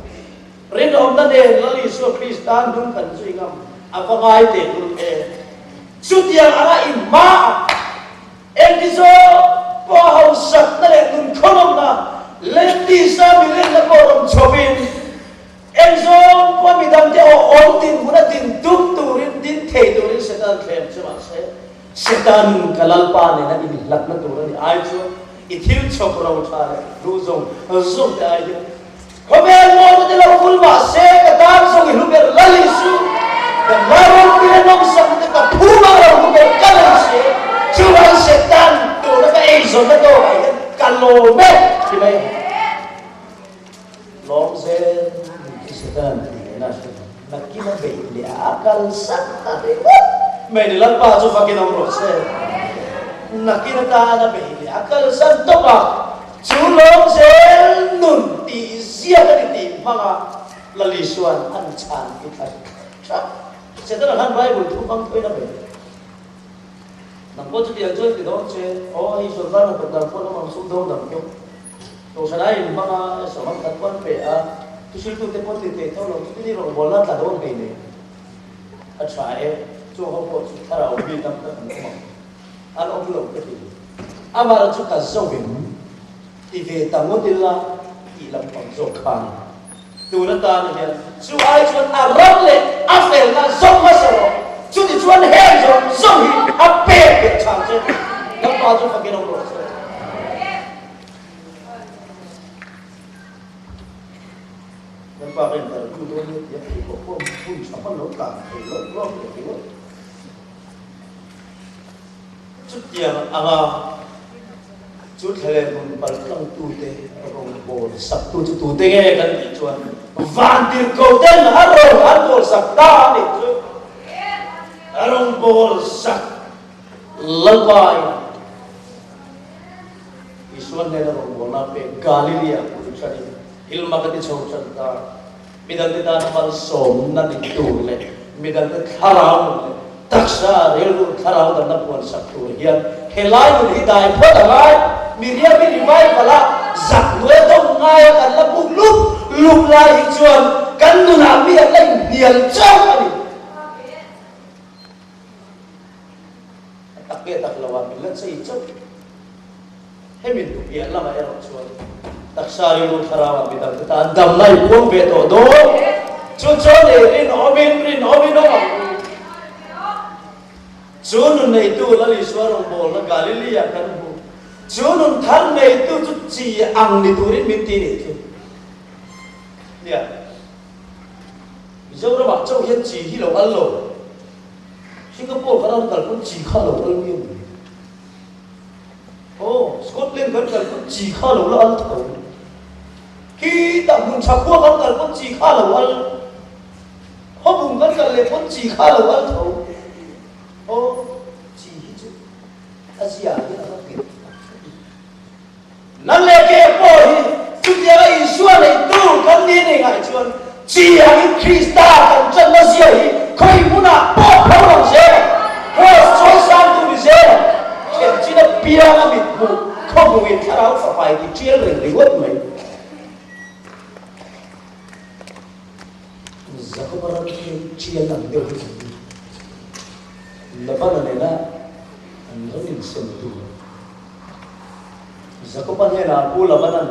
S1: Rinawmna nen Lal Isua Krista hnung kan zui ngam a va ngai teh lul em. Chutiang anga inhmaah Engti zawk pawh a hausakna leh nunkhawmawmna leh tisa milenna pawh rawn chhovin, eng zawng pawh midangte aw awm dinhmun a din tum turin, din thei turin Satan thlem chu mahse, Satan ka Lalpa nena inhlatna tur a ni ai chuan i thil chhawp ro tha leh hlu zawng zawng te ai hian Khawvel mawna te lo vul mah se ka tan zawng i hlu ber Lal Isu, ka hma ropui leh nawmsakna te ka phu mang lo hlu ber ka lo si, chuvang Satan tuna ka eizawnna tawkah hian ka lawm e ti mai ang. Lawm zel min ti Satan tih ngaihna a hre lo, nakin a beih leh a a kalsan ta ringawt mai ni Lalpa chu fakin awm rawh se, nakin atan a beih leh a kalsan tawp a. Chu lawm zel nun tih ziak a ni tih hmanga Lal Isua'n an chhan i thla tha. Setana khan Bible thu hmang pawhin a bei. Nang pawh chutiang chuan ti dawn che, aw hei sorkar hnathawk dan pawh lamang sum dawn dang pawh Kohhran a inhmang a, sawmhang khat pawh an pe a, thuhriltute pawh ti thei tho lo, chutin i rawngbawlna tla dawn hei nei. A tha e, chung ho pawh chu thlarau mi tam tak an awm ang. An awm lo ka ti. Amah chu ka zo em? Ti ve ta ngawt ila tih lampang zawk kha a ni. Tun atan hian chu ai chuan a ram leh a felna zawng hmasa rawh. Chuti chuan heng zawng zawng hi a pek belh chang che. Lalpa chu fakin awm rawh se. Lalpa ka interview dawn nia tia pheikhawk pawh hun tha hman lo tlan thei lawk lawk leh ringawt. Chutiang anga chu thlaleh hmun paltlangtute rawngbâwl saktu chu tute nge kan tih chuan vantirhkohten a rawn an bawl sak ta a nih chu. A rawngbâwl sak Lalpain Isua hnena rawngbâwlna a pek Galilee-ah bul ṭanin thil mak a ti chho ṭan ta. Midangte tana malsawmna ni tur leh midangte thlarau nun leh taksa rilru thlarau damna puansak tur hian helai nun hi dai phawt a ngai. Miriam-i revival a zak hnuai dawm ngaia kan la buk lup lup lai hi chuan kan nunah mi an la inhnial chauh a ni. A tak nge tak loah min la chei chauh. Hemi hnu piah lamah erawh chuan taksa rilru thlarauah midangte tan damna i puang ve tawh dawn. Chu chuan ei rinawmin rinawmin awm ang u. Chu nun neitu Lal Isua rawngbawlna Galilee-ah kan hmu. Chu nun thar neitu chu chi ang ni turin min ti nih chu. Nia, Mizoramah chauh hian chi hi lo al lo. Singapore kan rawn kal pawn chi kha lo al miau mai. Aw, Scotland kan kal pawn chi kha lo la al tho. Khitah hmun tha khua kan kal pawn chi kha lo al. Khawbung kan kal leh pawn chi kha lo al tho. Aw, chi hi chu a zia hi a va nghet tak tak i. Nang leh ke pawh hi chutianga Isua neitu kan ni nei ngai chuan chi angin Krista kan channa zia hi khawi hmunah pawh pho lang zel ang. Kraws chawi sangtu ni zel ang. Thlen chin apianga mithmuh khawhmuhin thlarau fapa i ti tial reng ringawt mai. Jakoba ram khi tial ang deuh hi kan ni. Labana nena an ram insem tur. Jakoba hnenah Pu Labana'n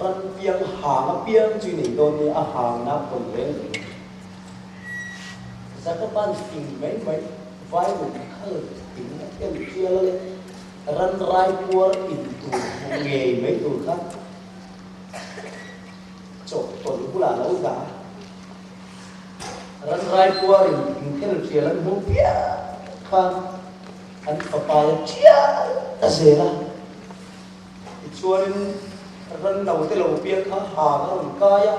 S1: ran piang hang apiang chu i nei dawn nia, a hangna pawlh reng reng. Jakoba'n fing mai mai vairuk khal thing a tel tial a leh ran rai puar in tur hmu ngei mai tur kha chawhtawlh bulah a lo dah a. Ran rai puar in thing tel tial an hmuh piah khan An fapa a chial ta zel a, tichuanin ran naute lo piang kha hang a rawn kai a,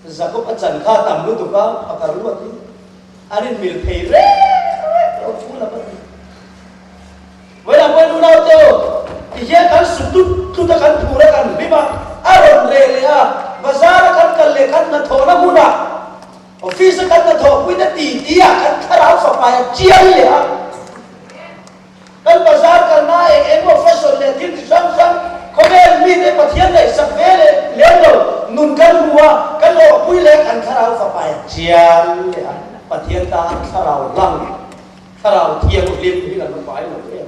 S1: Jakob a chan kha a tam lutuk a, phakar luatin an inmil thei reng reng lo chu la va ni. Vawilah pawhin unaute aw, tihian kan suk tlut tlut a, kan phur a, kan hlim a, a rawn reh leh a, bazar a kan kal leh kan hnathawhna hmunah, Office a kan hnathawhpui te ti ti ah kan thlarau fapa a tial leh a, kan bazar kalna ah eng eng emaw fashion leh thil chi hrang hrang khawvel mite Pathian ngaihsak ve leh lem lo nun kan hmu a, kan awhpui leh kan thlarau fapa a tial leh a, Pathian tan thlarau hlang, thlarau thianghlim hi kan va fai lo em?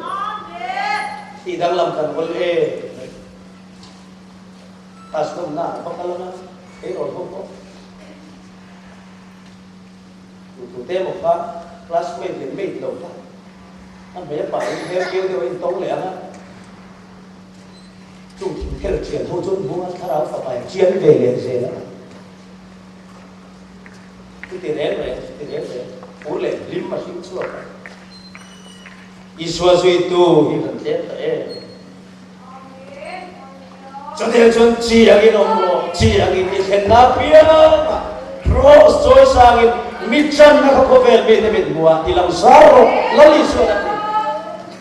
S1: Tih danglam kan awl em mai. Class nawmna ah va kal anga, eirawl ho pawh. Tu te emaw kha classmate leh mate lo kha a hmei a pahin hmel keu deuh a intawng leh ang a, chung thingphel thian ho chu an hmung a, thlarau fapa in chian ve leh zel a, chuti reng reng chuti reng reng phur leh hlim a hring chhuak a, Isua zuitu hi kan tlem ta em. Chutiang chuan chi angin awm rawh, chi angin i thlenna apiangah Kraws chawi sangin mi channa kha khawvel mite mit hmuhah ti lang zar rawh, Lal Isuan a ti.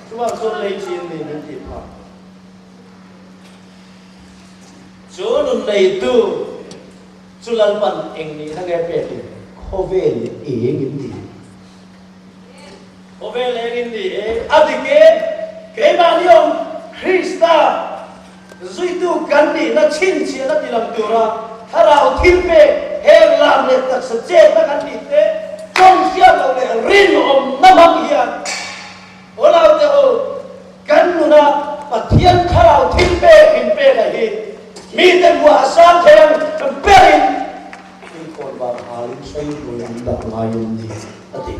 S1: Chuvang chuan lei chi an nei min tih phah. Chu nun neitu chu Lalpan eng nihna nge pekin khawvel eng in ni. Khawvel eng in ni e, a dik e, keimahni awm Krista zuitu kan nihna chhinchhiahna ti lang tura thlarau thil pek heng lam leh taksa chetna kan tih te tawng hriat loh leh rinawmna hmang hian Unaute ho kan nuna. peka hi mite hmuah a sang thei ang berin mi khawnvar halin hreihnuai an dah ngai em ni? a ti.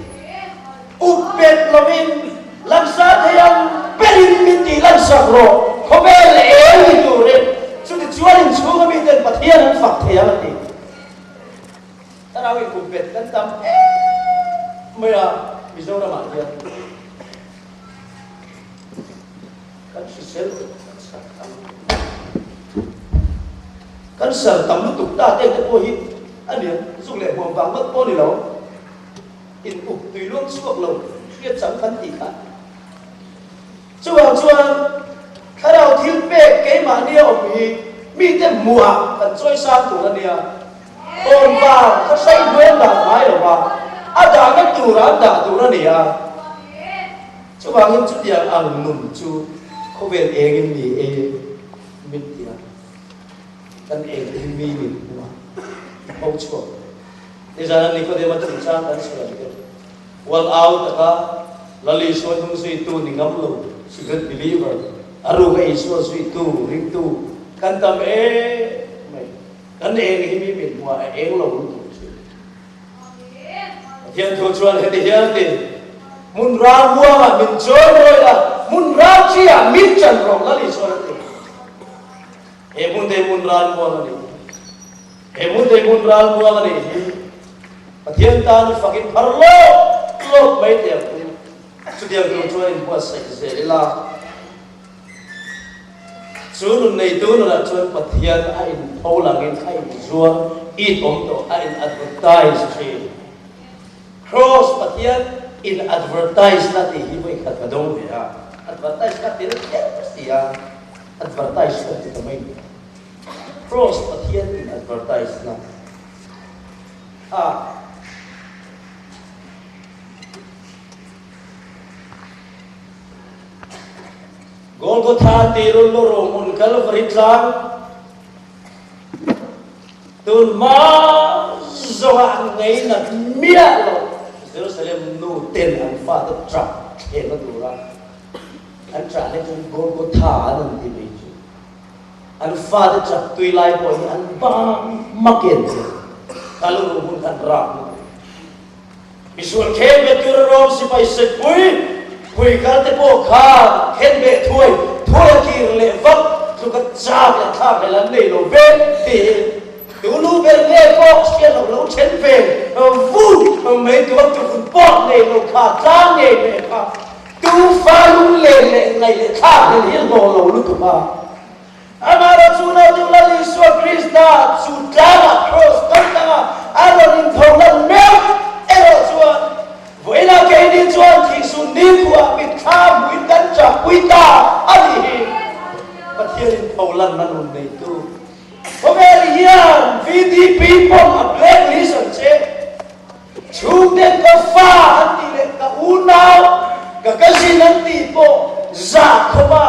S1: Up bet lovin langsar thei ang berin min tih lansak rawh, khawvel leh eng ni turin, chutichuan inchhunga miten Pathian an fak thei ang a ti. Thlarau in up bet kan tam em mai a Mizoramah hian. Kan hrisel lutuk kan sar tam lutuk. Kan sar tam lutuk ta te te pawh hi a nia, zuk leh hmuam vang ngawt pawh a ni lo. In up tui luang chhuak lo hriat chang kan tih kha. Chuvang chuan thlarau thil pek keimahni a awm hi mite hmuhah kan chawi sang tur a nia. Kawnvar kha hrei hnuai dah ngai lo va, a dahna turah an dah tur a ni a. Chuvangin chutiang ang nun chu khawvel engin ni e min ti a, kan eng te hi mi min hmu a, i pho chhuak. Nizana Nikodema chungchang kan sawi ang te, ual au taka Lal Isua hnung zuitu ni ngam lo, secret believer, a ruka Isua zuitu, ringtu kan tam em mai. Kan eng hi mi min hmu a, a eng lo lutuk thin. Pathian thu chuan heti hian a ti, Hmun ral huangah min chawi mawi la, hmun ral chi-ah min chan rawh, Lal Isuan a ti. He hmun te hi hmun ral muang a ni. He hmun te hi hmun ral muang a nih hi. Pathian tan i fakin phar lawp lawp mai teh ang u. Chutiang tur chuan inbuatsaih zel ila. Chu nun neitu nunah chuan Pathian a inpho langin a inzuar it awm tawh, a in advertise thin. Kraws Pathian in advertise na tih hi vawi khat ka dawng ve a, advertise ka tel kher si a, advertise ka ti ta mai ni. Kraws Pathian in advertise na a. Golgotha tirul lu ruhmun Kalvari tlang tun hma zawngah an ngainat miah lo. Jerusalem nu ten an fate ṭah thleng a tura an ṭah hlek chuan Golgotha an rawn ti mai chu. An fate ṭap tui lai pawh hi an bang makin kal ruhmun kha an rap lutuk. Misual khen ve tura Rom sipai sepui pui kal te pawh khan khen ve thuai thuai a kir leh vak tluka chak leh thlak hlel an nei lo ve tiin tu lu ber nge pawh hriat loh lo then ve vut mai tuam tuvun pawh nei lo kha tlang ngei ve kha tu fa lunglen leh ngaih leh thlak hlel hi hlawh lo lutuk a. Amaherawh chu naute Lal Isua Krista chu tlangah kraws kal tanga a rawn intho lan meuh erawh chuan vawiinah keini chuan thihsun nikhuah mitthla hmuin kan chahpui ta a nih hi. Pathian intho lanna nun neitu khawvel hian VDP pawn a blacklist ang che. Chhungten ka fa an tih leh ka unau, ka cousin an tih pawh zah khawpa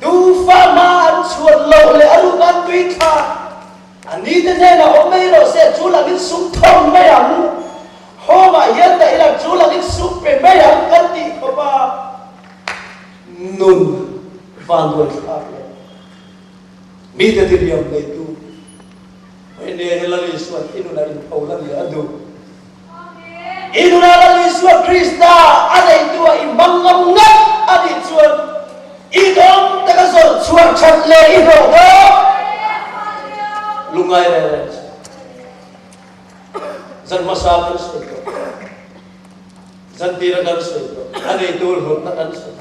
S1: Tufa hma an chhuan loh leh a ruk an tui thla a ni te hnenah awm mai rawh se, chu langin sum thawn mai ang, home ah hian dah ila chu langin sum pe mai ang kan tih khawp a, nun vanduai thlak leh mite diriam neitu. Hei hi Lal Isua'n i nunah inpho lan leh a duh. I nunah Lal Isua Krista a neitu ah i hmang ngam ngat a nih chuan i dawm taka zawrh chhuah that leh i hlawh dawn. Lungngai reng reng suh. Zan hmasa kan sawi tawh. Zan tira kan sawi tawh. A neitu hlutna kan sawi.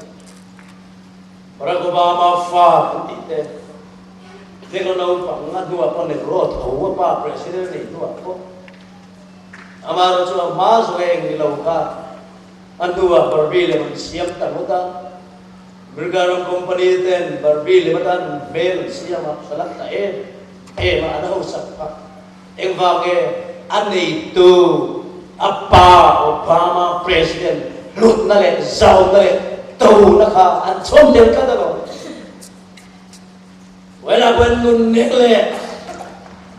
S1: Barack Obama fa kan tih te, Negro naupang a hnuah pawh Negro tho a pa President a nih hnuah pawh amaherawh chu a hma zawng eng ni lo kha a hnuah Barbie lem an siam ta ngawt a, America ram company ten Barbie lem atan an hmel an siam a, salat ta em em a an hausak phah. Engvang nge a neitu a pa Obama President hlutna leh zauna leh tona kha an chhawm tel tlat alawm. Vawilah pawhin nunnek leh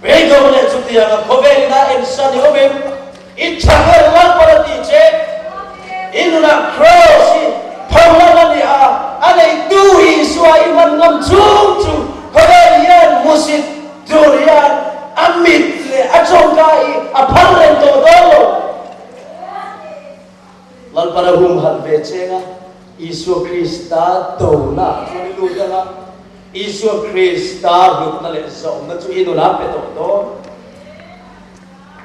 S1: beidawng leh chutianga khawvel ina ensan i awm em? I tha ber lalpan a tih che. I nunah Kraws hi pholan a ni a, a neitu Isua i hman ngam chhung chu khawvel. Lalpan a humhalh ve cheng a, Isua Krista dona ah chuan i lut ang a, Isua Krista hlutna leh zawmna chu i nunah pe tawh dawn.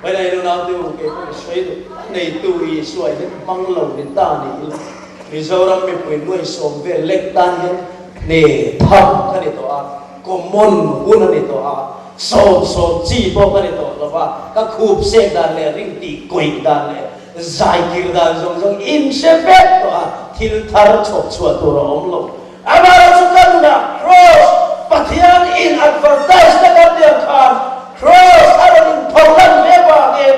S1: Vawiin i nunau te u, kei pawh ka sawi duh, a neitu Isua hian hmang lo ni ta ni ila, Mizoram mipui nuaisawm vel lek tan hian hne tham ka ni tawh a, common hun a ni tawh a, sawmsawm chi pawh ka ni tawh lo va, ka khup sek dan leh ring tih kawih dan leh Zaikir dan zawng zawng in hre vek tawh a, thil thar chhawp chhuah tur a awm lo. Amaherawhchu ka nunah Kross Pathian in advertise na kan tih ang khan Kross a rawn inpho lan ve vangin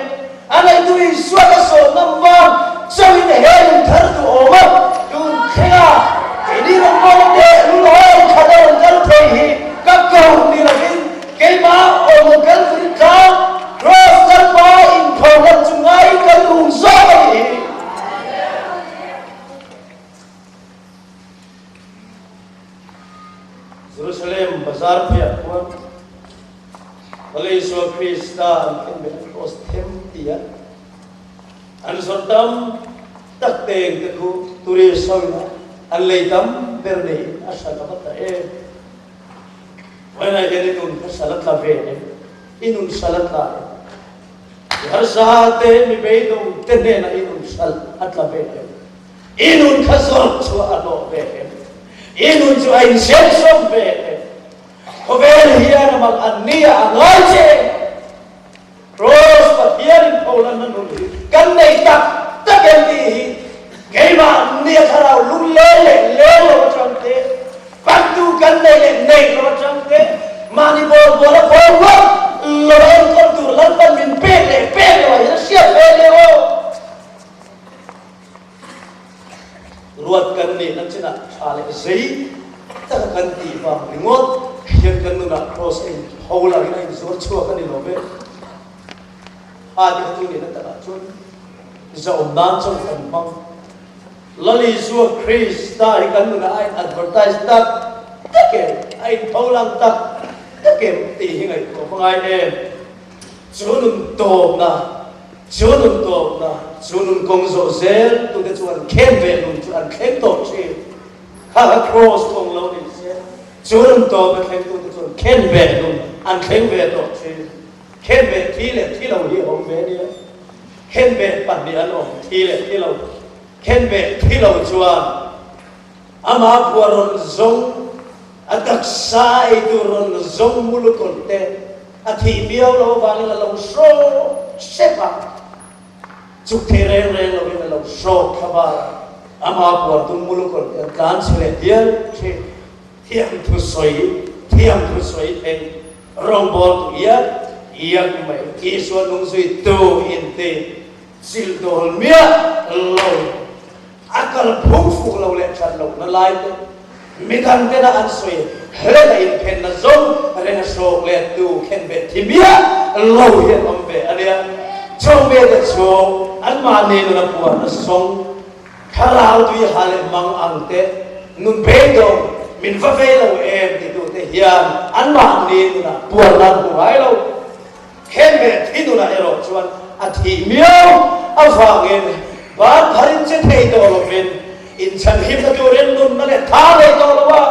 S1: a neitu Isua ka sawn ngam vang chauhin he nun thar duh awm a, tun thlenga keini rawngbawlna teh lulhawi khat a rawn kal thei hi ka koh ni lovin Keimah awm kal turin tlang Cross Lalpa inpholan chu ngai ka duh zawk a ni. Jerusalem bazar pheiah khuan Vawlei Isua Krista an khenbet a cross them ti a an zawrh tam tak teng te khu tourist ho in an lei tam ber neiin a hran a va ta em. Vawiinah hian i nun kha sal a tla ve em? I nun sal a tla em? I harsa te, mi beidawng te hnenah i nun sal a tla ve em? I nun kha zawrh chhuah a hlawh ve em? I nun chu a insensawm ve em? Khawvel hian a mal an nia a ngai che em? Kross Pathian in pholanna nun hi kan nei tak tak em tih hi keimah nia thlarau lungleng leh leng lo atang te, pantu kan nei leh nei lo atang te, mahni bawl bawl a bawl ngawt lo a enkawl tur Lalpan min pek leh pek lo ah hian a hriat ve nia aw. Ruat kan nihna chinah tha leh zei taka kan tih vang ringawt hian kan nunah Kross a inpho langin a inzuar chhuak a ni lo ve. A ti kha chu nihna takah chuan zahawm nan chauh kan hmang. Lal Isua Krista hi kan nunah a in advertise tak tak em, a inpho lang tak tak em tih hi ngaihtuah hma ngai em. Chu nun tawpna, chu nun tawpna, chu nun kawng zawh zel tute chu an khen ve nun chu an thleng tawh thin. Kha kha Kross kawng lo ni se, chu nun tawpna thleng tute chu an khen ve nun an thleng ve tawh thin. Khen ve thi leh thi lo hi a awm ve nia. Khen ve pahnih an awm, thi leh thi lo. Khen ve thi lo chuan Amah khua rawn zawng, a taksa ei tur rawn zawng mulukawlh te a thih miau lo avangin a lo hrawk hrep a, chuk thei reng reng lovin a lo hrawk thla val a, amah puar tum mulukawlh te an tlan chhe leh dial thin. Thiam thusawi, thiam thusawi thleng rawngbawltu iak iak mai, Isua nungzuitu inti chilh dawl miah lo. A kal phung fuk lo leh that lohna lai te, midang tena an sawi hlen a inphenna zawng reng a hrawk let tu khen beh thi miah lo hi an awm ve a nia. Chawhmeh te chu anmahni nun a puan a sawng, thlarau tui ha leh mang ang te, nun beidawng min va vei lo em titute hian anmahni nunah puan an hmu ngai lo. Khenbeh thi nunah erawh chuan a thih miau avangin ban pharin che thei tawh lovin inchhanhimna turin nunna leh tha nei tawh lo a,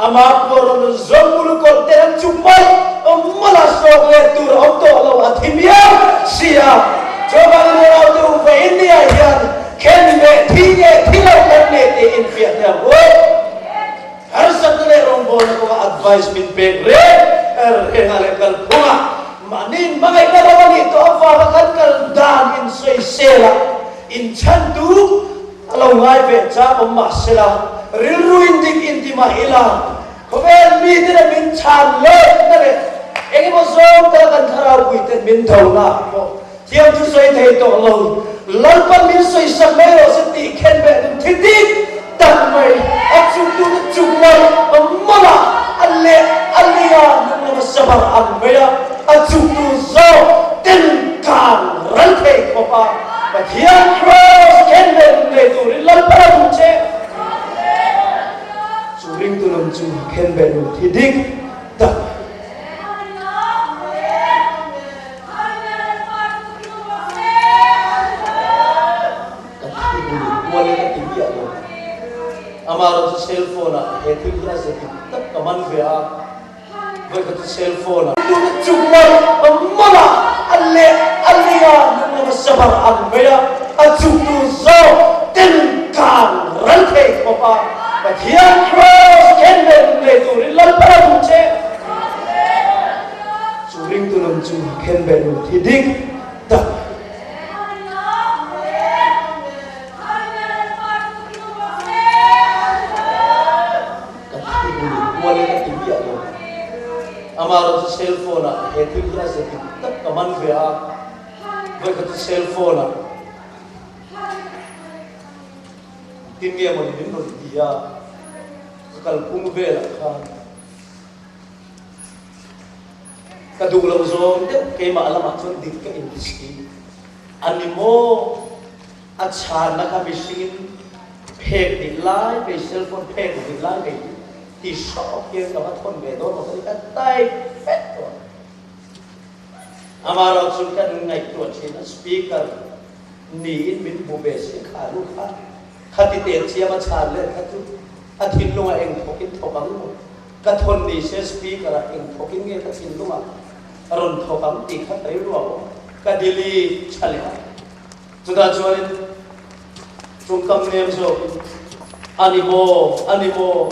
S1: amah pawh rawn zawng mulukawlh te an chuk mai mawlh a, sawk leh tur a awm tawh lo, a thi miau si a. Chuvangin unaute upa India hian khenbeh thi nge thi lo kan nei tih infiah te ang u. Harsatna leh rawngbawlna kawnga advice min pek reng reng a leh kalphunga mahni hmangaihna ram a nih tawh avanga kan kal dan insawisel a, inchhantu a lo ngai ve chak awm mah sela, rilru indik inti mah ila, khawvel miten a min chhan letna leh engemaw zawng tala kan thlarau puiten min dona ah pawh Thiam chu sawi thei tawh lo, Lalpan min sawisak mai rawh se tih khen beh nun thi dik tak mai, a chungtute chung mai mawlh a, a leh a lei a hnung lama sabar ang mai a, a chungtu zawk ten kang ral thei khawp a, Pathian Kraws khen beh nun nei turin Lalpan a duh che. Chu ringtu nun chu khen beh nun thi dik tak. Ka thi bul. Amaherawhchu cell phone ah he thil hi a ze dik tak ka man ve a, vawikhat chu cell phone ah. Tuna chung mai a mawlh a, a leh a lei a hnung lama sabar ang mai a, a chuktu zawk tel kang ral thei khawp a, Pathian Kraws khenbeh nun nei turin Lalpa duh che. Chu ringtu nun chu khenbeh nun thi dik tak. Ka thi bul kualin a ti miah lo. Amaherawh chu cell phone ah he thil hi a ze dik tak ka man ve a, vawikhat chu cell phone ah tin nge mawni min rawn ti a, ka kalphung velah khan ka duh loh zawng deuh keimah lamah chuan dik ka inti si. A ni maw? A chhanna kha mihringin phek dik lai mai, cell phone phek dik lai mai ti hrawk hian ka va thawn ve dawn lo ka ti, ka type vek tawh. Amaherawhchu chu kan ngaihtuah thin a, speaker niin min hmu ve si kha lu kha, khati teh chiam a chhan let kha chu a thinlungah eng thawkin thawk ang maw? Ka thawn ni se speaker ah eng thawkin nge ka thinlungah a rawn thawk ang tih kha ka rilru a awm. Ka delete tha leh a. Chutah chuanin tawngkam nem zawkin, A ni maw, a ni maw,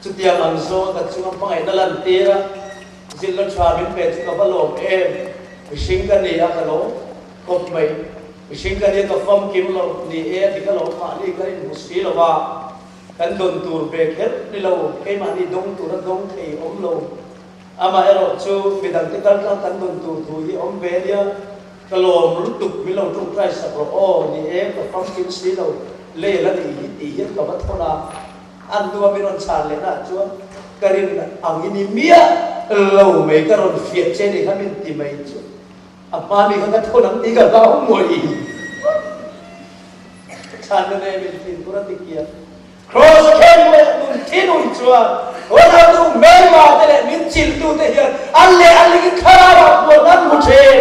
S1: chutiang ang zawnga ka chunga hmangaihna lantir a, zilhna tha min pe chu ka va lawm em? Mihring ka ni a, ka lo kawp mai. Mihring ka ni a, ka famkim lo. Ni e, a ti ka lo, mahni ka inhmu si lo va, kan dawn tur ve kher ni lo, keimahni dawng tura dawng thei awm lo. Amaherawhchu, midangte kaltlang kan dawn tur thu hi awm ve nia. Ka lawm lutuk min lo tawngtai sak rawh aw, ni e ka famkim si lo, lei la nih hi tih hian ka va thawn a, an hnua min rawn chhan leh naah chuan ka rin ang i ni miah lo mai ka rawn fiah che ni kha min ti mai chu a hma mi kha ka thawn ang tih ka hlau ngawih. Ka chhanna nei min thinpur a ti kiang. Kraws a khen leh nun thinun chuan Ronaldo hmelma te leh min chilhtu te hian an leh a lingin thlarau ah puan an hmu thin.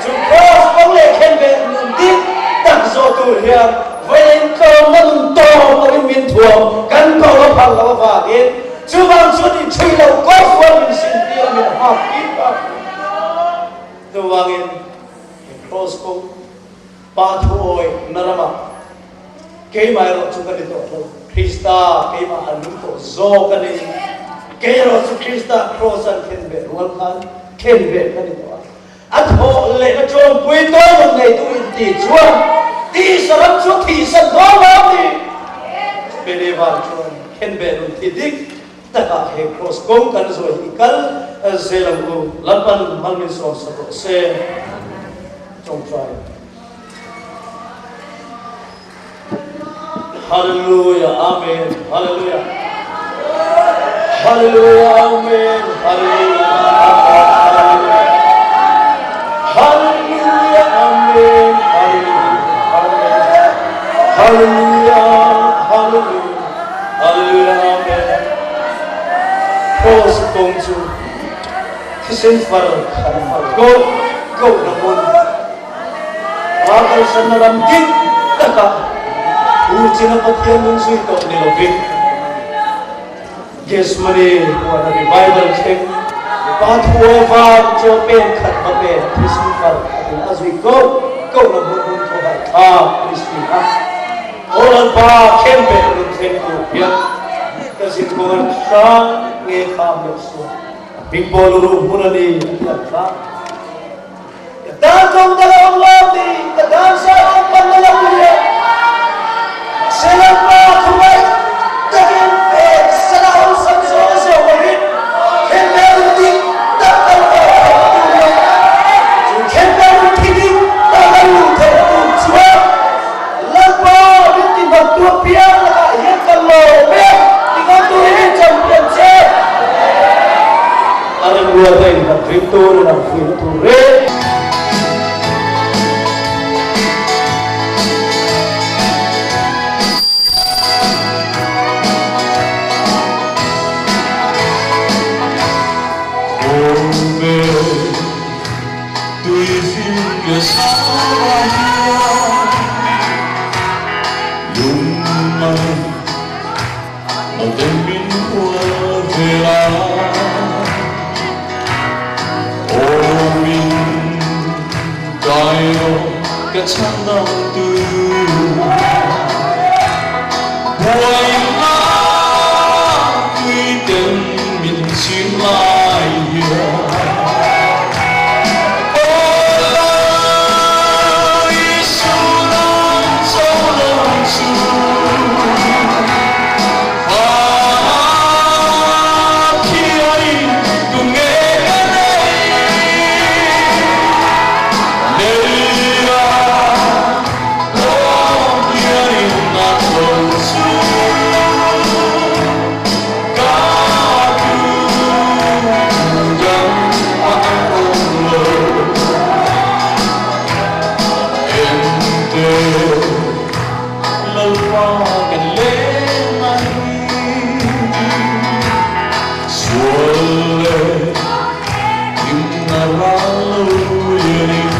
S1: Chu kraws kawng leh khen leh nun dik tak zawh tur hian vawiin tlawmna nun tawp loin min thuam kan ko a phal loh avangin chuvang chuan inchhui loh kawrfual min sintir a min hak tir ta. Chuvangin he kraws kawng Pa thuawi na ramah keimah erawh chu ka ni tawh lo, Krista keimah a nung tawh zawk a ni. Kei erawh chu Krista kraws an khen beh rual khan khen beh ka ni tawh a. A thawh lehna ṭawmpui tawn neitu inti chuan tisa ram chu a thihsan dawn lo a ni. Chumi vang chuan khen beh nun thi dik takah he kraws kawng kan zawi hi i kal zel ang u. Lalpan mal min sawm sak rawh se. Tawngtai. Hallelujah Amen Hallelujah Hallelujah Amen Hallelujah Amen Hallelujah Amen Hallelujah Amen Hallelujah Hallelujah Hallelujah Amen Cross kong chu Thisen far khat far ko ko na hmun Pa kalsanna ram dik takah Pu China Pathian nun zui tawh ni lovin Gethsemane huana revival thleng Pa thuawi var chaw pen khat va pen thisen far khatin a zui ko ko na hmun hun thaw harh thlak a ni si a. Aw Lalpa khenbeh nun thleng tur hian ka zin kawng hrang nge kham loh sual. Big ball ru hmun a ni a ti ang kha. Ka dan kawng dang a awm lo ti, ka dan sa awm pan na lam ni e. Mahse Lalpa khawmai takin pek sala awlsam zawng a zawng lovin khenbel dik tak kal ve theih tur leh chu khenbel thi dik tak a luh theih tur chuan Lalpa min ti hnawttu apiang lakah hian ka lawm e, ti ngam turin min champion che. A remruata in kan ring turin an fuihna tur reng.
S2: Dai rawh ka chhandamtu. Buaina tuiten min chim lai hian. Aw Lal Isu nang cho lo chu. Lalpa kan leng a ni. Sual leh hlimna ral lo lianin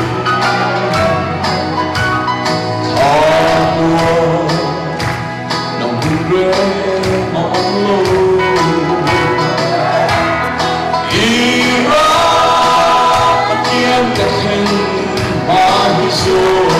S2: Thamua nang hun reng a awm lo. I ram Pathian ka thlen hma hi zawng.